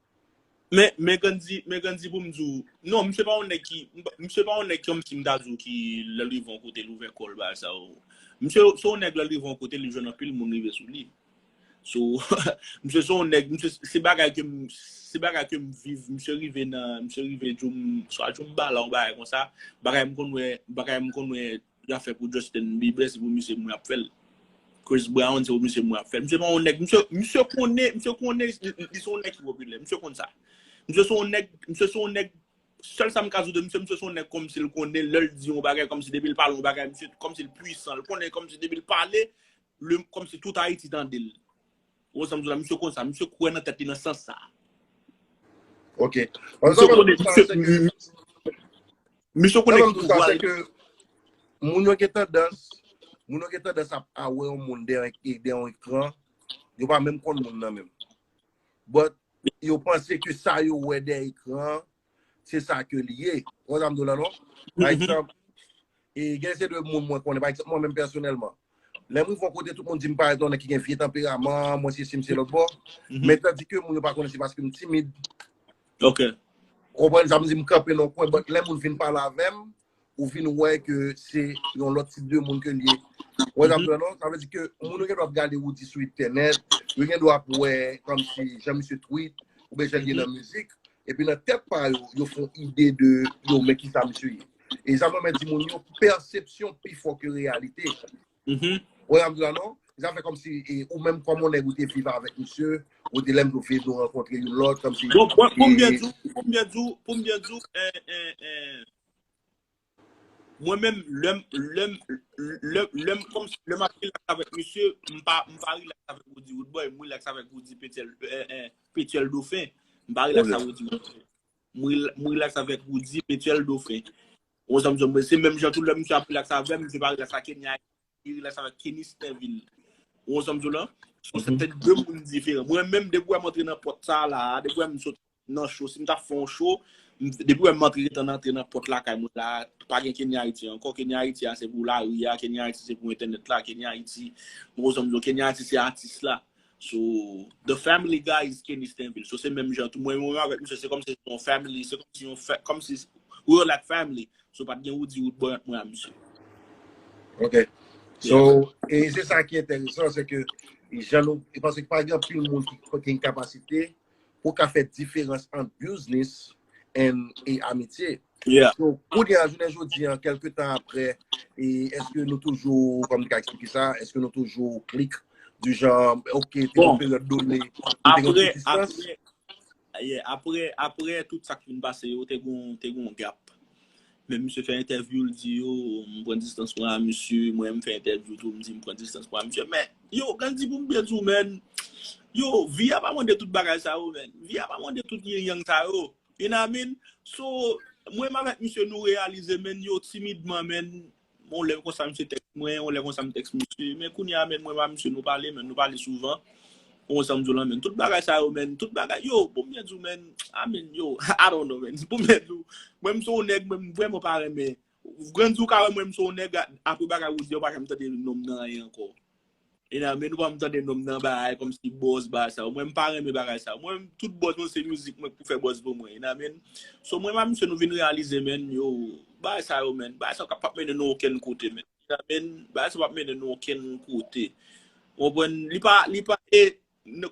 Men, men Gandhi, men Gandhi pou m di w, non, misye pa yon nèg ki, misye pa yon nèg kòmsi m ta di w ki lè l rive yon kote l ouvè kò l bagay sa yo. Misye se yon nèg lè l rive yon kote li jwenn anpil moun rive sou li. So, misye se yon nèg, misye se bagay ke m, se bagay ke m viv, misye rive nan, misye rive di w m, swa di w m bala yon bagay konsa, bagay m konn wè, bagay m konn wè y ap fè pou Justin Bieber, se pou misye m wè ap fè l. Chris Brown, se pou misye m wè ap fè l. Misye pa yon nèg, misye, misye konnen, misye konnen li, li se yon nèg ki popilè, misye konn sa. Misye se yon nèg, misye se yon nèg, sèl sa m ka di w de misye, misye se yon nèg kòmsi l konnen, lè l di yon bagay, kòmsi depi l pale yon bagay, misye kòmsi l pwisan, l konnen kòmsi depi l pale, le, kòmsi tout Ayiti tande l. Ou wè sa m di w la, misye konn sa, misye kwè nan tèt li nan sans sa. Ok. Misye konnen, misye, misye konnen ki pouvwa l. Moun yo gen tandans, moun yo gen tandans ap a wè yon moun dèyè, dèyè yon ekran, yo pa menm konn moun nan menm. But yo panse ke sa yo wè dèyè ekran, se sa ke li ye. Ou wè sa m di w la non? Pa egzanp, e gen se de moun mwen konnen, pa egzanp, mwen menm pèsonèlman. Lè m rive yon kote, tout moun di m parèt yon nèg ki gen vye tanperaman, mwen sesi, m se lòt bò. Men tandike moun yo pa konnen se paske m timid. Ok. Ou konprann sa m di, m kanpe nan yon kwen, but lè moun vin pale avè m, ou vin wè ke se yon lòt tip de moun ke l ye. Ou wè sa m di w la non? Sa vle di ke moun yo gen dwa ap gade Roody sou entènèt, yo gen dwa ap wè kòmsi jan misye tweet, oubyen jan l ye nan mizik, epi nan tèt pa yo, yo fè yon ide de, yo, men kisa misye ye. E sa m renmen di moun yo, pèsepsyon pi fò ke reyalite. Ou wè sa m di w la non? Sa fè kòmsi, e, ou menm kòm yon nèg ou te viv avèk misye, ou te lè m tou viv nou rankontre youn lòt, kòmsi. Bon, bon, pou m byen di w, pou m byen di w, pou m byen di w, eh, eh, eh, mwen menm, lè m, lè m, lè, lè m, kòmsi, lè m ap rilaks avèk misye, m pa, m pa rilaks avèk Roody Roodboy, m rilaks avèk Roody Petyèl, eh, eh, Petyèl Dofen. M pa rilaks avèk Roody Roodboy. M ril-, m rilaks avèk Roody Petyèl Dofen. Ou wè sa m di w, se menm jan tou lè misye ap rilaks avè m, misye pa rilaks ak Kenya, li rilaks avèk Kenny Stenville. Ou wè sa m di w la? Se yon sèten de moun diferan. Mwen menm, depi w wè m antre nan pòt sa la, depi w wè m sot nan cho, si m t ap fè yon cho, m, depi w wè m antre, gentan antre nan pòt lakay mwen la, pa gen Kenya Haiti ankò. Kenya Haiti a se pou lari a, Kenya Haiti se pou entènèt la, Kenya Haiti, ou wè sa m di w, Kenya Haiti se atis la. So, the family guy is Kenny Stanville. So, se menm jan tou. Mwen, mwen avèk misye, se kòmsi se yon family, se kòmsi yon fa-, kòmsi we were like family. So, pa t gen Roody Roodboy ant mwen ak misye. Ok. So, e se sa ki enteresan, se ke jan nou, e paske pa gen anpil moun ki, ki gen kapasite pou ka fè diferans ant business and, e amitye. Yeah. So, kounye a, jounen jodi a, kèlke tan apre, e èske nou toujou, kòman m ka eksplike sa, èske nou toujou klik du genre, ok, te gen yon peryòd done, nou te gen yon ti distans? Apre, apre, yeah, apre, apre tout sa k fin pase yo, te gen, te gen yon gap. Men misye fè entèvyou, l di yo, m pran distans mwen a misye, mwen m fè entèvyou tou, m di m pran distans mwen a misye. Men, yo, Gandhi, pou m byen di w, men, yo, vi a pa mande tout bagay sa yo, men. Vi a pa mande tout yin yang sa yo. You know what I mean? So, mwen m avèk misye nou reyalize, men, yo, timidman, men, yon lè konsa misye tèks mwen, yon lè konsa m tèks misye. Men kounye a, men, mwen pa misye nou pale, men nou pale souvan. Ou konn sa m di w la, men. Tout bagay sa yo, men. Tout bagay, yo, pou m byen di w, men. I mean, yo, I don't know, men. Pou m byen di w, mwen, m se yon nèg, mwen, m vrèman pa renmen. Gandhi, ou ka wè mwen, m se yon nèg, apre bagay ou di, ou pa janm tande non m nan anyen ankò. E nan, men nou pa m tande non m nan bagay, kòmsi buzz, bagay sa yo. Mwen, m pa renmen bagay sa yo. Mwen, tout buzz mwen, se mizik mwen k pou fè buzz pou mwen. You know what I mean? So, mwen, pa misye nou vin reyalize, men, yo, bagay sa yo, men. Bagay sa yo k ap, p ap mennen nou okenn kote, men. You know what I mean? Bagay sa yo p ap mennen nou okenn kote. Ou konprann? Li pa, li pa, e,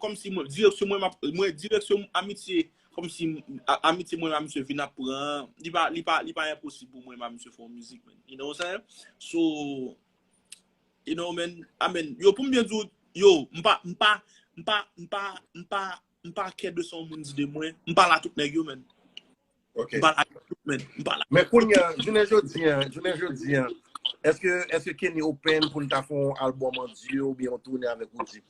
kòmsi mwen, direksyon mwen, m ap, mwen, direksyon amitye, kòmsi a-, amitye mwen, ak misye vin ap pran, li pa, li pa, li pa enposib pou mwen, ak misye fè yon mizik, men. You know what I'm saying? So, You know, man. I mean, yo, pou m byen di w, yo, m pa, m pa, m pa, m pa, m pa, m pa kè de sa yon moun di de mwen. M pale a tout nèg yo, menn. M pale a tout, menn. M pale a Men kounye a, jounen jodi a, jounen jodi a, èske, èske Kenny open pou n ta fè yon albòm an duo oubyen yon toune avèk Roody?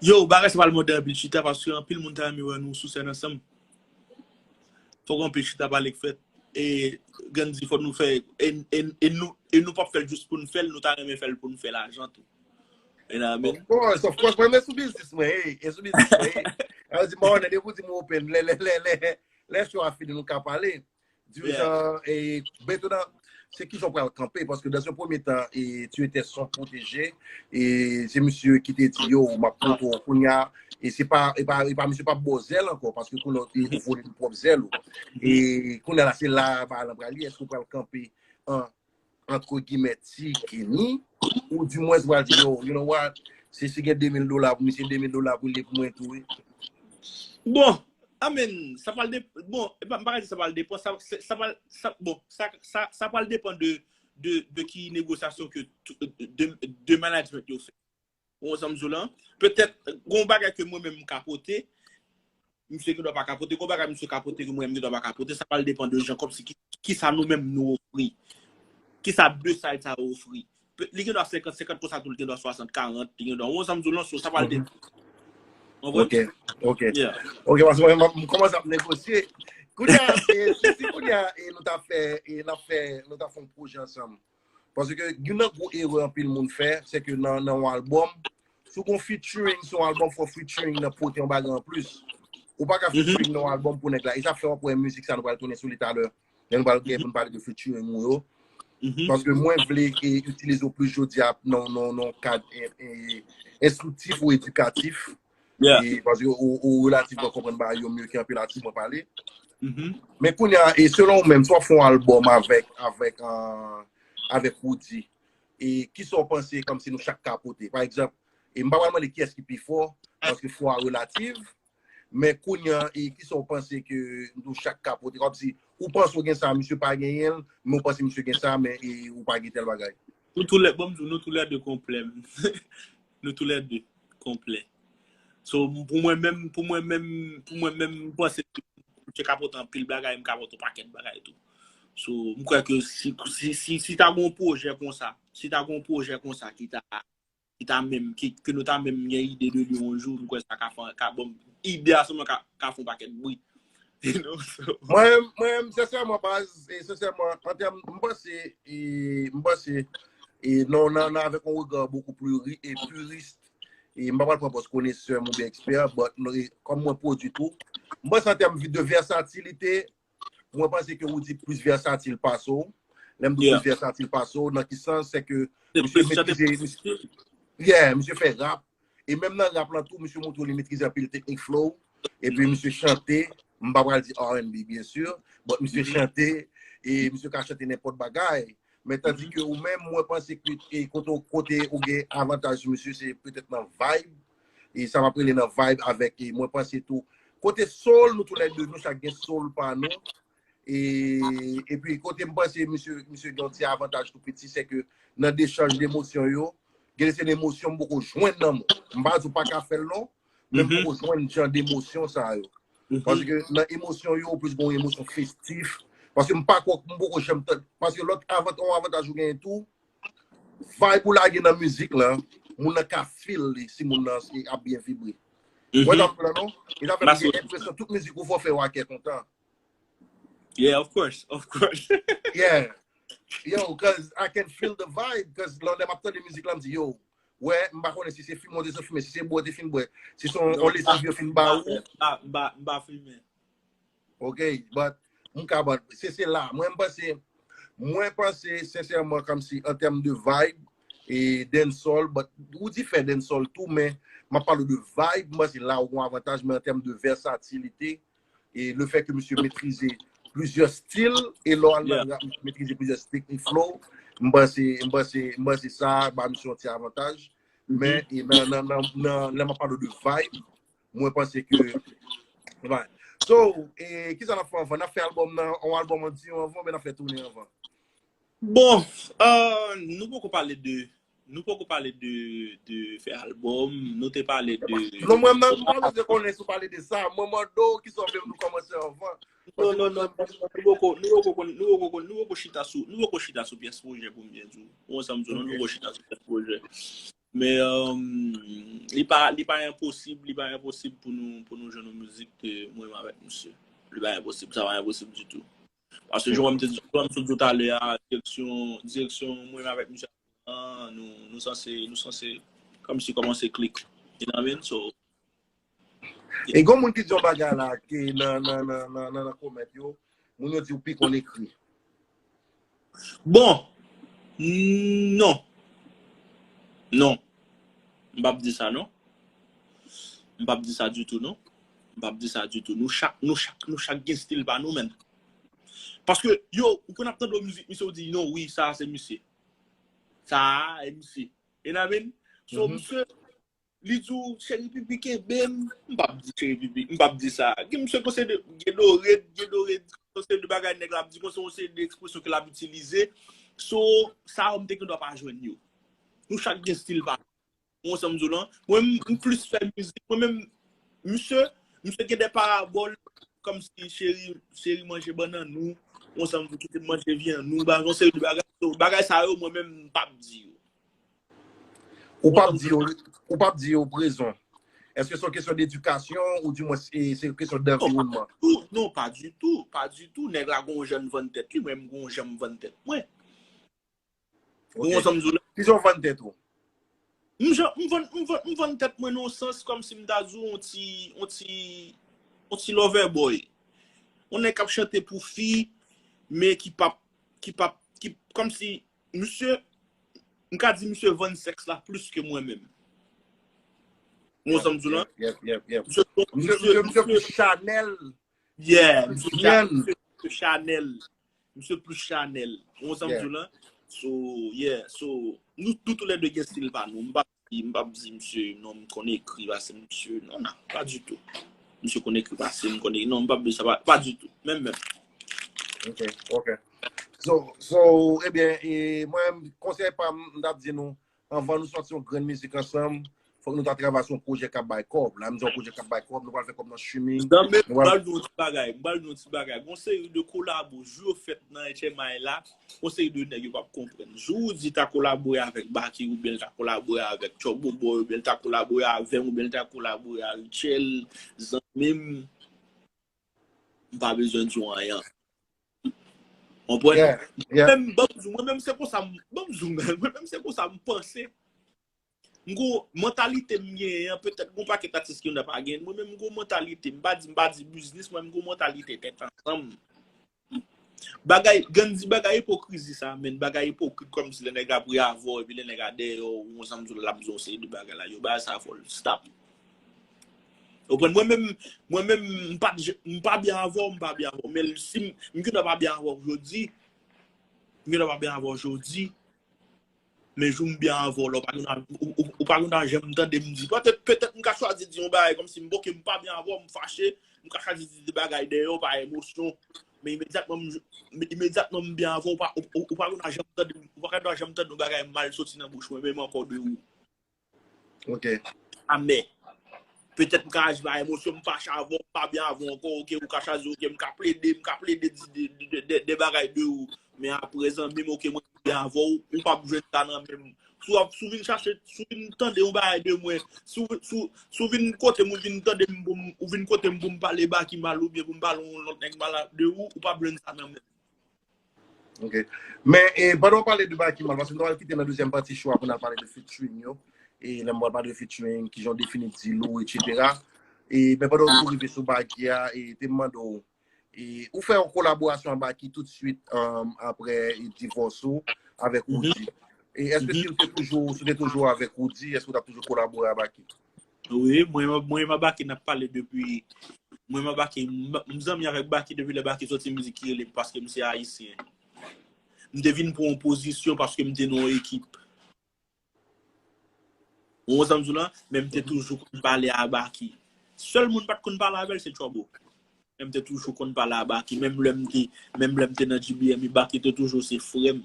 Yo, bagay sa pral mande anpil chita, paske anpil moun ta renmen wè nou sou sèn ansanm. Fòk anpil chita pale k fèt. E Gandhi, fòk nou fè, e, e, e nou, e nou p ap fè l jis pou n fè l, nou ta renmen fè l pou n fè lajan tou. You know what I mean? Of course, of course. Mwen, mwen sou biznis mwen, hey, e sou biznis mwen, hey. Sa vle di, mwen, depi w di mwen open, lè, lè, lè, lè, lè show a fini, nou ka pale. Dirijan, e, mentnan, se kijan w pral kanpe, paske dans un premier temps, e, tu étais son protégé, e se misye ki te di, yo, m ap pote w kounye a, e se pa, e pa, e pa misye p ap ba w zèl ankò, paske kounye a, ou vole nan pwòp zèl ou. E kounye a la, se la, bagay lan pral ye, èske w pral kanpe an, entre guillemets, ti Kenny, ou dimwens w pral di, yo, you know what, si, si gen de mil dola pou misye, de mil dola pou li, pou mwen tou, wi. Bon, I mean, sa pral de, bon, e pa, m pa ka di sa pral depan, sa, se- sa pral, sa, bon, sa, sa, sa pral depan de, de, de ki negosyasyon ke tou- de, de management yo fè. Ou konprann sa m di w la? Petèt, gon bagay ke mwen menm m ka pote, misye gendwa pa ka pote, gon bagay misye ka pote ke mwen menm gendwa pa ka pote, sa pral depan de jan kòmsi ki, ki sa nou menm nou ofri. Ki sa de side sa yo ofri. Pe- Li gendwa senkant senkant konsa tou, li gendwa swasant karant, li gendwa, ou konprann sa m di w la, so sa pral depan. Ou konprann? Ok, ok. Yeah. Ok, paske mwen, mwen, m kòmanse ap negosye. Kounye a, e, si, si kounye a, e, nou ta fè, e, n ap fè, nou ta fè yon pwojè ansanm. Paske youn nan gwo erè anpil moun fè, se ke nan, nan yon albòm, si w gon featuring, si yon albòm fò featuring nan pote yon bagay anplis. Ou pa ka featuring nan yon albòm pou nèg la. E sa fè w ap wè mizik sa nou pral tounen sou li talè. Lè nou pral gen pou n pale de featuring ou yo. Paske mwen vle e, itilize w plis jodi a nan, nan, nan kad e, e, enstriktif ou edikatif. Yeah. E, paske ou, ou relativman konprann bagay yo miye ke anpil atis mwen pale. Mhm. Men kounye a, e selon ou menm, si w ap fè yon albòm avèk, avèk, euh, avèk Roody, e kisa w panse kòmsi nou chak ka pote? Pa egzanp, e m pa pral mande kiyès ki pi fò, paske fò a relatif, men kounye a, e kisa w panse ke nou chak ka pote? Kòmsi ou panse w gen sa, misye pa genyen l, men w panse misye gen sa, men e, ou pa gen tèl bagay. Nou tou lè, bon, m di w, nou tou lè de konplè. Nou tou lè de konplè. So, pou mwen menm, pou mwen menm, pou mwen menm, m panse ke misye ka pote anpil bagay, m ka pote yon pakèt bagay tou. So, m kwè ke si, si, si, si ta gon pwojè konsa, si ta gon pwojè konsa ki ta, ki ta menm, ki, ke nou ta menm gen ide de li yon jou, m kwè sa ka fè, ka, bon, ide a sèlman ka, ka fè yon pakèt bri. You know, so. Mwen, mwen, sensèman, baz, e sensèman, an tèm, m panse, e, m panse, e, non, nan, nan, avèk yon rega bokou pli ri- e piris, e m pa pral pran pòz konesè m oubyen ekspè, but, non, e, kòm mwen pwodui tou, m panse an tèm de vèsatilite, mwen panse ke Roody plis vèsatil pase w. Lè m di Yeah. plis vèsatil pase w, nan ki sans, se ke Se misye plis chante metrize, misye, yeah, misye fè rap. E menm nan rap lan tou, misye montre w li metrize anpil teknik flow. Epi misye chante, m pa pral di R and B, byen si, but misye chante, e misye ka chante nenpòt bagay. Men tandi ke ou menm, mwen panse ke e kote, kote ou gen avantaj sou misye, se petèt nan vibe. E sa m ap rele nan vibe avèk, e mwen panse tou, kote soul, nou tou lè de, nou chak gen soul pa nou. E, epi kote m panse misye, misye gen yon ti avantaj tou piti, se ke nan dechanj de emosyon yo, gen de se de emosyon m poko jwenn nan mwen. M pa di w pa ka fè l non, men m poko jwenn jan de emosyon sa yo. Paske nan emosyon yo, ou plis gen yon emosyon festif. Paske m pa kwè, m poko janm tann. Paske lòt avant, yon avantaj ou genyen tou, vibe ou lage nan mizik lan, moun nan ka feel li, si moun nan se ap byen vibre. Mwen nan plan non, e sa fè m gen enpresyon tout mizik ou fè, fè yo a kè kontan. Yeah, of course, of course. Yeah. Yo, cause I can feel the vibe, cause lè m ap tande mizik la, m di, yo, wè, m pa konnen si se fimen w te sot fimen, si se bwè w te fin bwè, si se yon lesann yo fin ba ou. M pa, m pa, m pa fimen. Ok, but m ka ban, se, se la. Mwen, m panse, mwen panse, sensèman, kòmsi, an tèm de vibe, e dancehall, but Roody fè dancehall tou, men m ap pale de vibe, m panse la ou gen avantaj, men an tèm de vèsatilite, e le fè ke misye metrize plizyè stil, e lè w al nan rap, misye metrize plizyè teknik flow, m panse, m panse, m panse sa ba misye yon ti avantaj. Men, e nan, nan, nan, nan, lè m ap pale de vibe, mwen panse ke, right. So, e, kisa n ap fè anvan? N ap fè albòm nan, yon albòm an diyo anvan, oubyen n ap fè toune anvan? Bon, euh, nou poko pale de, nou poko pale de, de fè albòm, nou te pale de... Non, mwen menm, mwen bezwen konnen si w pale de sa. Mwen mande w kisa w vle nou kòmanse anvan. Non, non, non, non, non, nou poko, nou poko konn, nou poko konn, nou poko chita sou, nou poko chita sou pyès pwojè pou m byen di w. Ou wè sa m di w, non, nou poko chita sou pyès pwojè. Men, um, li pa, li pa enposib, li pa enposib pou nou, pou nou jwenn yon mizik ke mwen menm avèk misye. Li pa enposib, sa pa enposib ditou. Paske jan m te di, jan m sot di w talè a, direksyon, direksyon mwen menm avèk misye an, nou, nou sanse, nou sanse kòmsi kòmanse klik. You know what I mean? So, E gen moun ki di yon bagay la ke nan, nan, nan, nan, nan, nan kòmant yo, moun yo di w pi konn ekri. Bon, non. Non. M p ap di sa, non. M p ap di sa ditou, non. M p ap di sa ditou. Nou chak, nou chak, nou chak gen stil pa nou, menn. Paske, yo, ou konn ap tande yon mizik, misye, ou di, non, wi, sa a se misye. Sa a, e misye. You know what I mean? So, misye, li di w, cheri pipi kenbe m. M p ap di cheri pipi, m p ap di sa. Gen misye konse de, gen dore, gen dore, konse de bagay nèg la ap di, konse yon seri de ekspresyon ke l ap itilize. So, sa yo m te gen dwa pa jwenn yo. Nou chak gen stil pa nou. Ou wè sa m di w lan? Mwen, m, m plis fè mizik. Mwen menm, misye, misye gen de parabòl, kòmsi cheri, cheri manje bannann ou, ou wè sa m di w, kite m manje vyann ou, ba, yon seri de bagay. So, bagay sa yo, mwen menm, m p ap di yo. Ou p ap di yo, ou p ap di yo prezon. Èske se yon kesyon dedikasyon ou di mwen se, se yon kesyon danviwònman? Non, non, pa ditou, pa ditou. Nèg la gon jan l vann tèt li, mwen m gon jan m vann tèt mwen. Ou wè sa m di w la? Kijan w vann tèt ou? M jan, m vann, m vann, m vann tèt mwen nan yon sans kòmsi m ta di w yon ti, yon ti, yon ti lover boy. Yon nèg k ap chante pou fi, men ki p ap, ki p ap, ki, kòmsi, misye, m ka di misye vann sèks la plis ke mwen menm. Ou wè sa m di w lan? Yep, yep, yep. Misye, Misye, misye, misye plis chanèl. Yeah, misye Vyann. Cha-, misye chanèl. Misye plis chanèl. Ou wè sa m di w lan? So, yeah, so, nou, nou toulède gen stil pa nou. M p ap di, m p ap di misye, non, m konn ekri pase misye. Non, non, pa ditou. Misye konn ekri pase m, konn ekri. Non, m p ap di sa, pa, pa ditou. Menm, menm. Ok, ok. So, so, ebyen, e, mwen, konsèy pa m, m t ap di nou, anvan nou sòti yon grenn mizik ansanm, fòk nou ta travay sou yon pwojè k ap bay kòb. La, m di yon pwojè k ap bay kòb, nou pral fè kòb nan streaming. Zanmi, m Nou pral pral di yon ti bagay, m pral di yon ti bagay. Gon seri de kolabo, jou yo fèt nan H M I la, gon seri de nèg yo p ap konprann. Jou ou di ta kolabore avèk Baky, oubyen l ta kolabore avèk Tchòbo Boy, oubyen l ta kolabore avè m, oubyen l ta kolabore a Richel, zanmi m, m pa bezwen di w anyen. Konprann? Yeah, yeah. Mwen menm, ban m di w, mwen menm se konsa m, ban m di w, mwen menm se konsa m panse. M gon mantalite m genyen an, petèt gon pakèt atis ki pa gen. Mwen menm m gon mantalite, m pa di, m pa di biznis, mwen m gon mantalite tèt ansanm. Bagay, Gandhi, bagay ipokrizi sa, men bagay ipokrit kòmsi lè nèg ap ri avè w, epi lè nèg a dèyè w, ou wè sa m di w la, l ap di w yon seri de bagay la, yo bagay sa fò l stop. Ou konprann? Mwen menm, mwen menm, m pa, m pa byen avè w, m pa byen avè w. Men si m, m gen dwa pa byen avè w jodi, m gen dwa pa byen avè w jodi, men jou m byen avè w la, ou pa gen dwa, ou, ou, ou pa gen dwa janm tande m di. Petèt, petèt m ka chwazi di yon bagay kòmsi m, oke, m pa byen avè w, m fache, m ka chwazi di de bagay dèyè w pa emosyon. Men imedyatman m, imedyatman m byen avè w, ou pa, ou, ou, ou pa gen dwa janm tande, ou pa gen dwa janm tande yon bagay mal soti nan bouch mwen menm ankò de ou. Ok. Amè. Petèt m ka aji pa emosyon, m fache avè w, m pa byen avè w ankò, oke, ou ka chwazi, oke, m ka plede, m ka plede di de, de, de, de, de bagay de ou. Men aprezan, menm, oke, mwen byen avè w, ou p ap jwenn sa nan men m. Si w ap, si w vin chache, si w vin tande yon bagay de mwen, si w, si w, si w vin kote m, ou vin tande m, pou m, ou vin kote m pou m pale Baky mal oubyen pou m pale yon lòt nèg mal de ou, ou p ap jwenn sa nan men m. Ok. Men, e, pandan w pale de bagay ki mal, paske nou pral kite nan dezyèm pati show a pou n al pale de featuring yo. E lè m pral pale de featuring, kijan w defini deal ou, etsetera. E, men pandan w tou rive sou Baky a, e, te m mande w, e, ou fè yon kolaborasyon ak Baky tout swit, um, apre, e, divòs ou avèk Roody. E èske si w te toujou, si w te toujou avèk Roody, èske w t ap toujou kolabore ak Baky? Wi, mwen, mwen menm ak Baky n ap pale depi, mwen menm ak Baky, m, m zanmi avèk Baky depi lè Baky soti mizik ki rele Paske m se Ayisyen. M te vin pran yon pozisyon paske m te nan yon ekip. Ou wè sa m di w lan? Men m te toujou konn pale a Baky. Sèl moun m pa t konn pale avè l, se Tchòbo. Men m te toujou konn pale a Baky. Menm lè m te, menm lè m te nan G B M, Baky te toujou se frè m.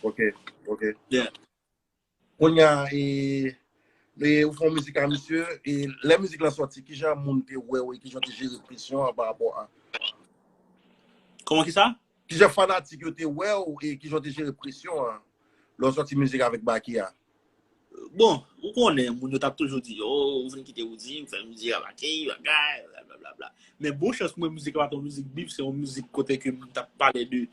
Ok, ok. Yeah. Kounye a, e, e, ou fè yon mizik a misye, e lè mizik la sòti, kijan moun te wè w e kijan te jere presyon an pa rapò a? Kòman ki sa? Kijan fanatik yo te wè w e kijan te jere presyon an lè w sòti mizik avèk Baky a? Bon, ou konnen, moun yo t ap toujou di, oh, ou vin kite Roody, ou fè mizik a Baky, bagay, blablabla. Men bon chans mwen, mizik la pa t yon mizik bif, se yon mizik kote ke m t ap pale de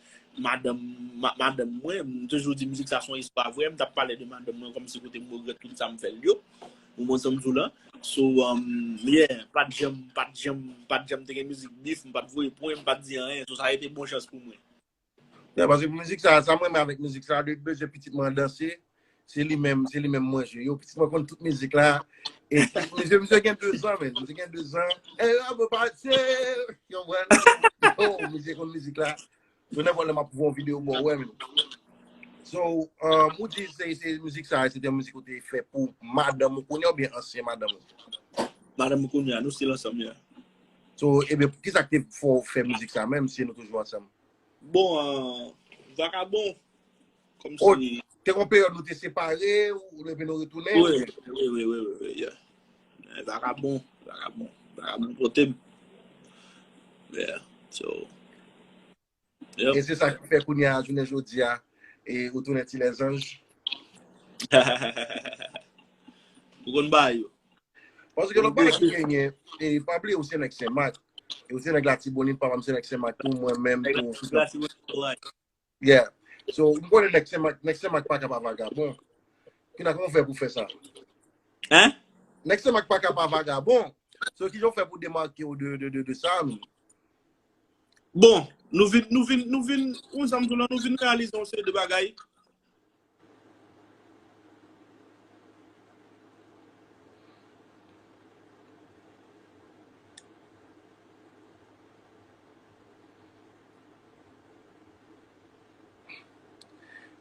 madanm, ma, madanm mwen. M toujou di mizik sa se yon istwa vrè, m t ap pale de madanm mwen kòmsi kote m regrèt tout sa m fè l yo. Ou konprann sa m di w la? So, um, yeah, pa t janm, pa t janm, pa t janm te gen mizik bif, m pa t voye pwen, m pa t di anyen. So, sa rete bon chans pou mwen. Yeah, paske mizik sa, sa mwen renmen avèk mizik sa, depi bezwen pitit mwen danse, se li menm, se li menm mwen jwe. Yo, pitit mwen konn tout mizik la. E misye, misye gen de zan, men. Misye gen de zan. E yo, mwen pase. Yo, mwen. Yo, misye konn mizik la. Yo, nenpòt lè m ap voye yon videyo, bon, wè, men. So, um, ou di se, se mizik sa, se te yon mizik ou te fè pou madanm ou kounye a oubyen ansyen madanm ou? Madanm ou kounye a, nou still ansanm, yeah. So, ebyen, kisa k te fè w fè mizik sa menm si nou toujou ansanm? Bon, uh, Vakabon, kòmsi. Oh, te gen yon peryòd nou te separe, ou epi nou retounen? Wi, wi, wi, wi, wi, wi, yeah. Eh, Vakabon, Vakabon, Vakabon pote m. Yeah, so. Yep. E se sa ki fè kounye a, jounen jodi a, e ou tounen ti lèzanj. Ou konn ba yo. Paske lòt bagay ki genyen, e pa bliye ou se nèg Senmak. E ou se nèg Latibonit, papa m se nèg Senmak tou, mwen menm tou. Yeah. So, m konnen nèg Senmak, nèg Senmak pa ka pa vagabon. Kina, kòman w fè pou fè sa? Hein? Nèg Senmak pa ka pa vagabon. So, kijan w fè pou demake w de, de, de, de sa, menm? Bon, nou vin, nou vin, nou vin, ou sa m di w la, nou vin reyalize yon seri de bagay.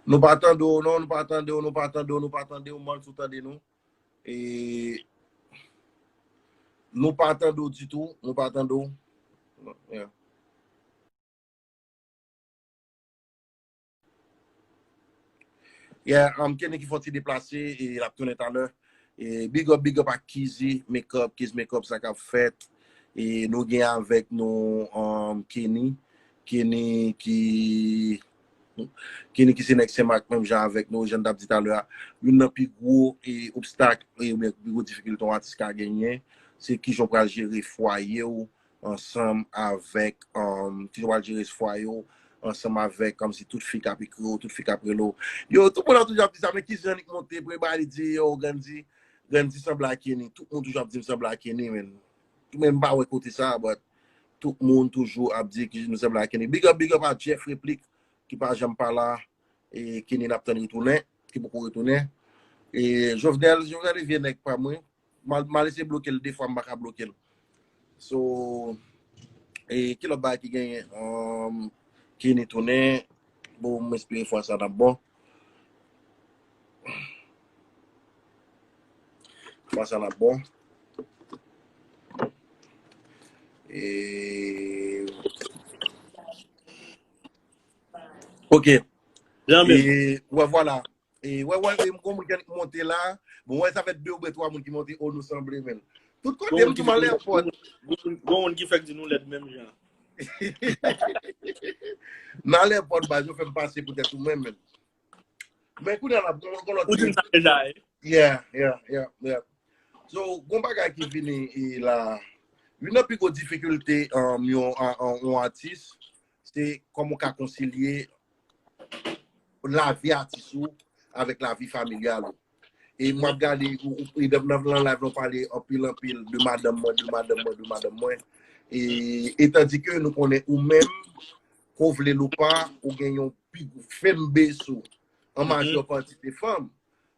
Nou pa tande w, non, nou pa tande w, nou pa tande w, nou pa tande w, Mans, ou tande nou? E nou pa tande w ditou, nou pa tande w. Yeah. Yeah, um, Kenny ki fè yon ti deplase, e l ap tounen talè. E big up, big up a Kizzy Makeup, Kizzy Makeup, sa k ap fèt. E nou gen avèk nou, um, Kenny. Kenny ki, Kenny ki se nèg Senmak menm jan avèk nou, jan n t ap di talè a. Youn nan pi gwo, e, obstak, e, oubyen pi gwo difikilte yon atis ka genyen, se kijan w pral jere fwaye w, ansanm avèk, um, ki jan w pral jere fwaye w ansanm avèk, kòmsi tout fi k ap ekri w, tout fi k ap rele w. Yo, tout moun ap toujou ap di sa, men ki jan li monte, premye bagay li di, yo, Grandy, Grandy sanble a Kenny. Tout moun toujou ap di m sanble a Kenny, men. Tou men m pa wè kote sa, but tout moun toujou ap di ki nou sanble a Kenny. Big up, big up a Jeff Replik, ki pa janm pa la, e Kenny n ap tann retounen, ki poko retounen. E Jovenel, Jovenel e vye nèg pa mwen. M al, m al eseye bloke l de fwa, m pa ka bloke l. So, e ki lòt bagay ki genyen? Um, Kenny tounen. Bon, m espere fwa sa n ap bon. Fwa sa n ap bon. E... Ok. Janbe. E, wè, vwala. E, wè, wè, e, m gon moun ki annik monte la. Bon, wè, sa fè de oubyen twa moun ki monte, o, nou sanble, men. Tout kote, m tou m al èpòt. Gon moun ki fèk di nou lèd menm jan. M al èpòt, baz, yo fè m pase poutèt ou menm, men. Men kounye a la, gon, gon lòt... Ou di m sa deja, e? Yeah, yeah, yeah, yeah. So, gon bagay ki vini, e, la. Youn nan pi gwo difikilte, um, yon, a, a, yon atis, se kòman w ka konsilye lavi atis ou avèk lavi familyal ou. E m ap gade, ou, ou, e nan, nan live la, w pale anpil, anpil de madanm mwen, de madanm mwen, de madanm mwen. E, e tandi ke nou konnen ou menm, ko vle l ou pa, ou gen yon pi gwo fanbase ou, an majè kantite fanm.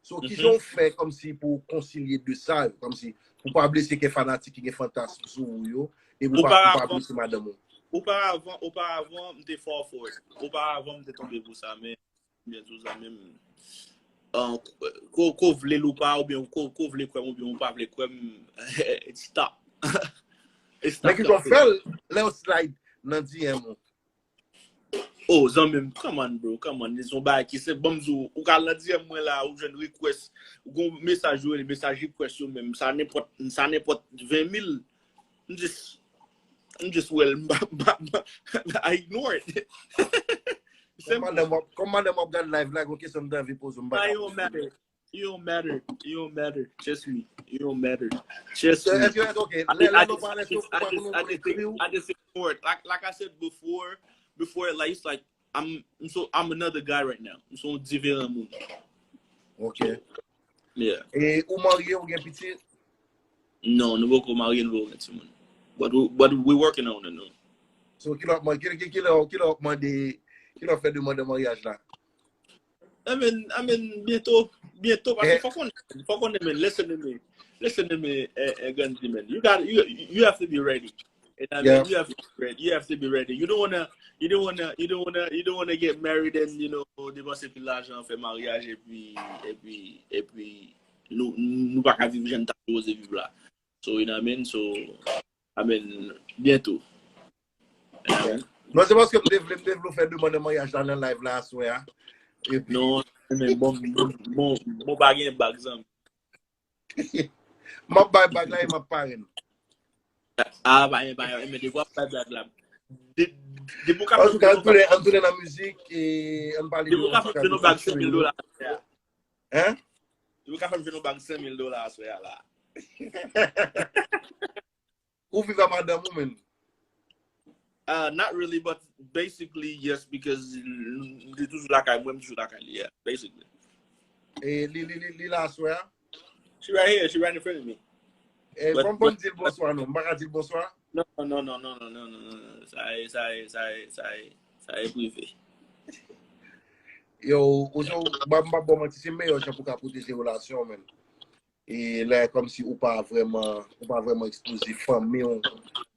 So, kijan w fè kòmsi pou w konsilye de sa yo, kòmsi pou pa blese kè fanatik ki gen fantasm sou ou yo, e pou pa, pou pa blese madanm ou? Oparavan, oparavan, m te fall for it. Oparavan, m te tonbe pou sa, men, byen di w sa menm. An, ko, ko vle l ou pa, oubyen ko, ko vle kwè m, oubyen ou pa vle kwè m, stop. Stop. Men kijan w fè l, lè w slide nan D M ou? Oh, zanmi m, come on, bro, come on. Se yon bagay ki senp. Ban m di w, ou ka al nan D M mwen la, ou jwenn request, ou gon mesaj yo rele mesaj request yo menm. Sa nenpòt, sa nenpòt ven mil. M just, m just, well, m pa, m pa, m pa, I ignore it. Kòm madanm w ap, kòm madanm w ap gad live la, gon kesyon m te anvi poze w, m pa ka poze w. It don't matter. It don't matter. Trust me. It don't matter. Trust So, me. Èske, ok, I, lè, lè I nou just, I pale sou just, I pa just, konnen I pou just, ekri w. I just ignore it. Like, like I said before, before, like, it's like, I'm, I'm so, I'm another guy right now. M se yon diferan moun. Ok. Yeah. E ou marye, ou gen pitit? Non, nou poko marye, nou poko gen timoun. But we, but we working on it, no. So, ki lè w ap mande, ki, ki, ki lè, ki lè w ap mande, ki lè w ap fè demann an maryaj la? I mean, I mean, byento, byento, paske fò konnen, fò konnen, man, listen to me, listen to me, eh, eh, Gandhi, man. You got, you, you have to be ready. And I mean, Yeah. You have to be ready. You have to be ready. You don't wanna, you don't wanna, you don't wanna, you don't wanna get married and, you know, depanse pil lajan, fè maryaj, epi, epi, epi, nou, nou pa ka viv jan n ta sipoze viv la. So, you know what I mean? So, I mean, byento. You know what I mean? Non, se paske m te vle, m te vle w fè demann an maryaj la nan live la aswè a. Epi, Non, men bon, bon, bon, bon, pa gen bag, zanmi. M ap bay bag la e m ap parenn. Ah, pa gen, pa gen, men depi w ap bay bag la. De, depi w ka An fè tou ka, m an tounen, an tounen nan mizik, e an pale depi w ka fè m jwenn yon bag senk mil dola aswè a. Hein? Depi w ka fè m jwenn yon bag senk mil dola aswè a la. Ou viv a madanm ou, menm? Uh, not really, but basically, yes, because li toujou lakay mwen, m toujou lakay li, yeah, basically. E li, li, li, li la aswè a? She right here, she right in front of me. E But- fò m, fò m di l bonswa, non. M pa ka di l bonswa? Non, non, non, non, non, non, non, non, non. Sa e, sa e, sa e, sa e, sa e prive. Yo, ou se, m pa, m pa ba w manti, se meyè jan pou ka pwoteje relasyon, menm. E lè kòmsi ou pa vrèman, ou pa vrèman ekspoze fanmi w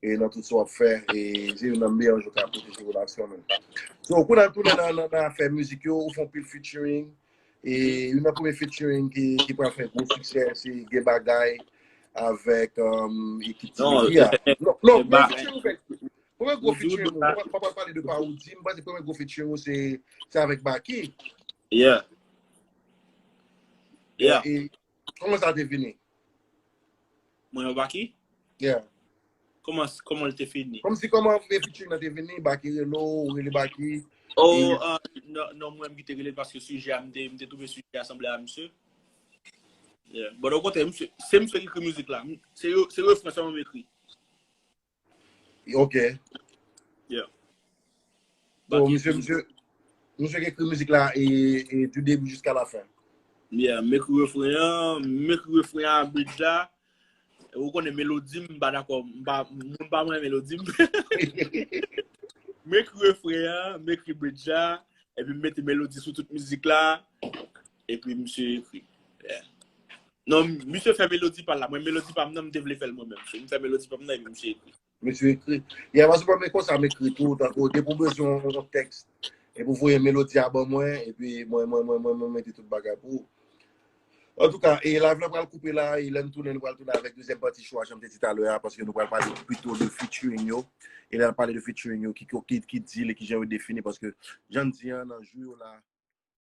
e nan tout sa w ap fè, e se youn nan meyè jan w ka pwoteje relasyon, menm. So, kou n al tounen nan, nan, nan afè mizik yo, ou fè anpil featuring, e youn nan premye featuring ki, ki pral fè gwo siksè, se Gen Bagay avèk, um, ekip Ti Non, Rivyè a. Non, non, Gen Ba- premye featuring ou fè, premye gwo Ou di, featuring, ou ou pa, pa, pa pale de Paoudi, m panse premye gwo featuring ou se, se avèk Baky. Yeah. Yeah. E, e kòman sa te vini? Mwen, Baky? Yeah. Kòman, kòman l te fini? Kòmsi kòman e featuring nan te vini, Baky rele w, ou rele Baky. Oh, E- uh, non, non, mwen, m ki te rele l paske sijè a, m te, m te twouve sijè a sanble a misye. Yeah. But okontrè, misye, se misye ki ekri mizik la. Se, se refren sèlman m ekri. Ok. Yeah. Bon, Baky misye, ekri misye, misye ki ekri mizik la e, e du début jusqu'à la fin. Yeah, m ekri refren an, m ekri refren an, bridge la. Ou konnen melodi, m pa dakò, m pa, moun pa mwen melodi. M ekri refren an, m ekri bridge la, epi m mete melodi sou tout mizik la, epi misye ekri. Yeah. Non, misye fè melodi pa l la. Mwen, melodi pa m nan, m te vle fè l mwen menm. So, m fè melodi pa m nan, epi misye ekri. Misye ekri. Yeah, paske mwen konsa m ekri tou, tankou depi w bezwen yon tèks, epi w voye melodi a ban mwen, epi mwen, mwen, mwen, mwen, mwen mete tout bagay pou ou. Antouka, e live la pral koupe la, e lè n tounen, nou pral tounen avèk dezyèm pati show a, jan m te di talè a, paske nou pral pale pito de featuring yo. E lè n ap pale de featuring yo, ki, ki, ki deal e ki jan yo defini, paske jan n di an, nan jou yo la,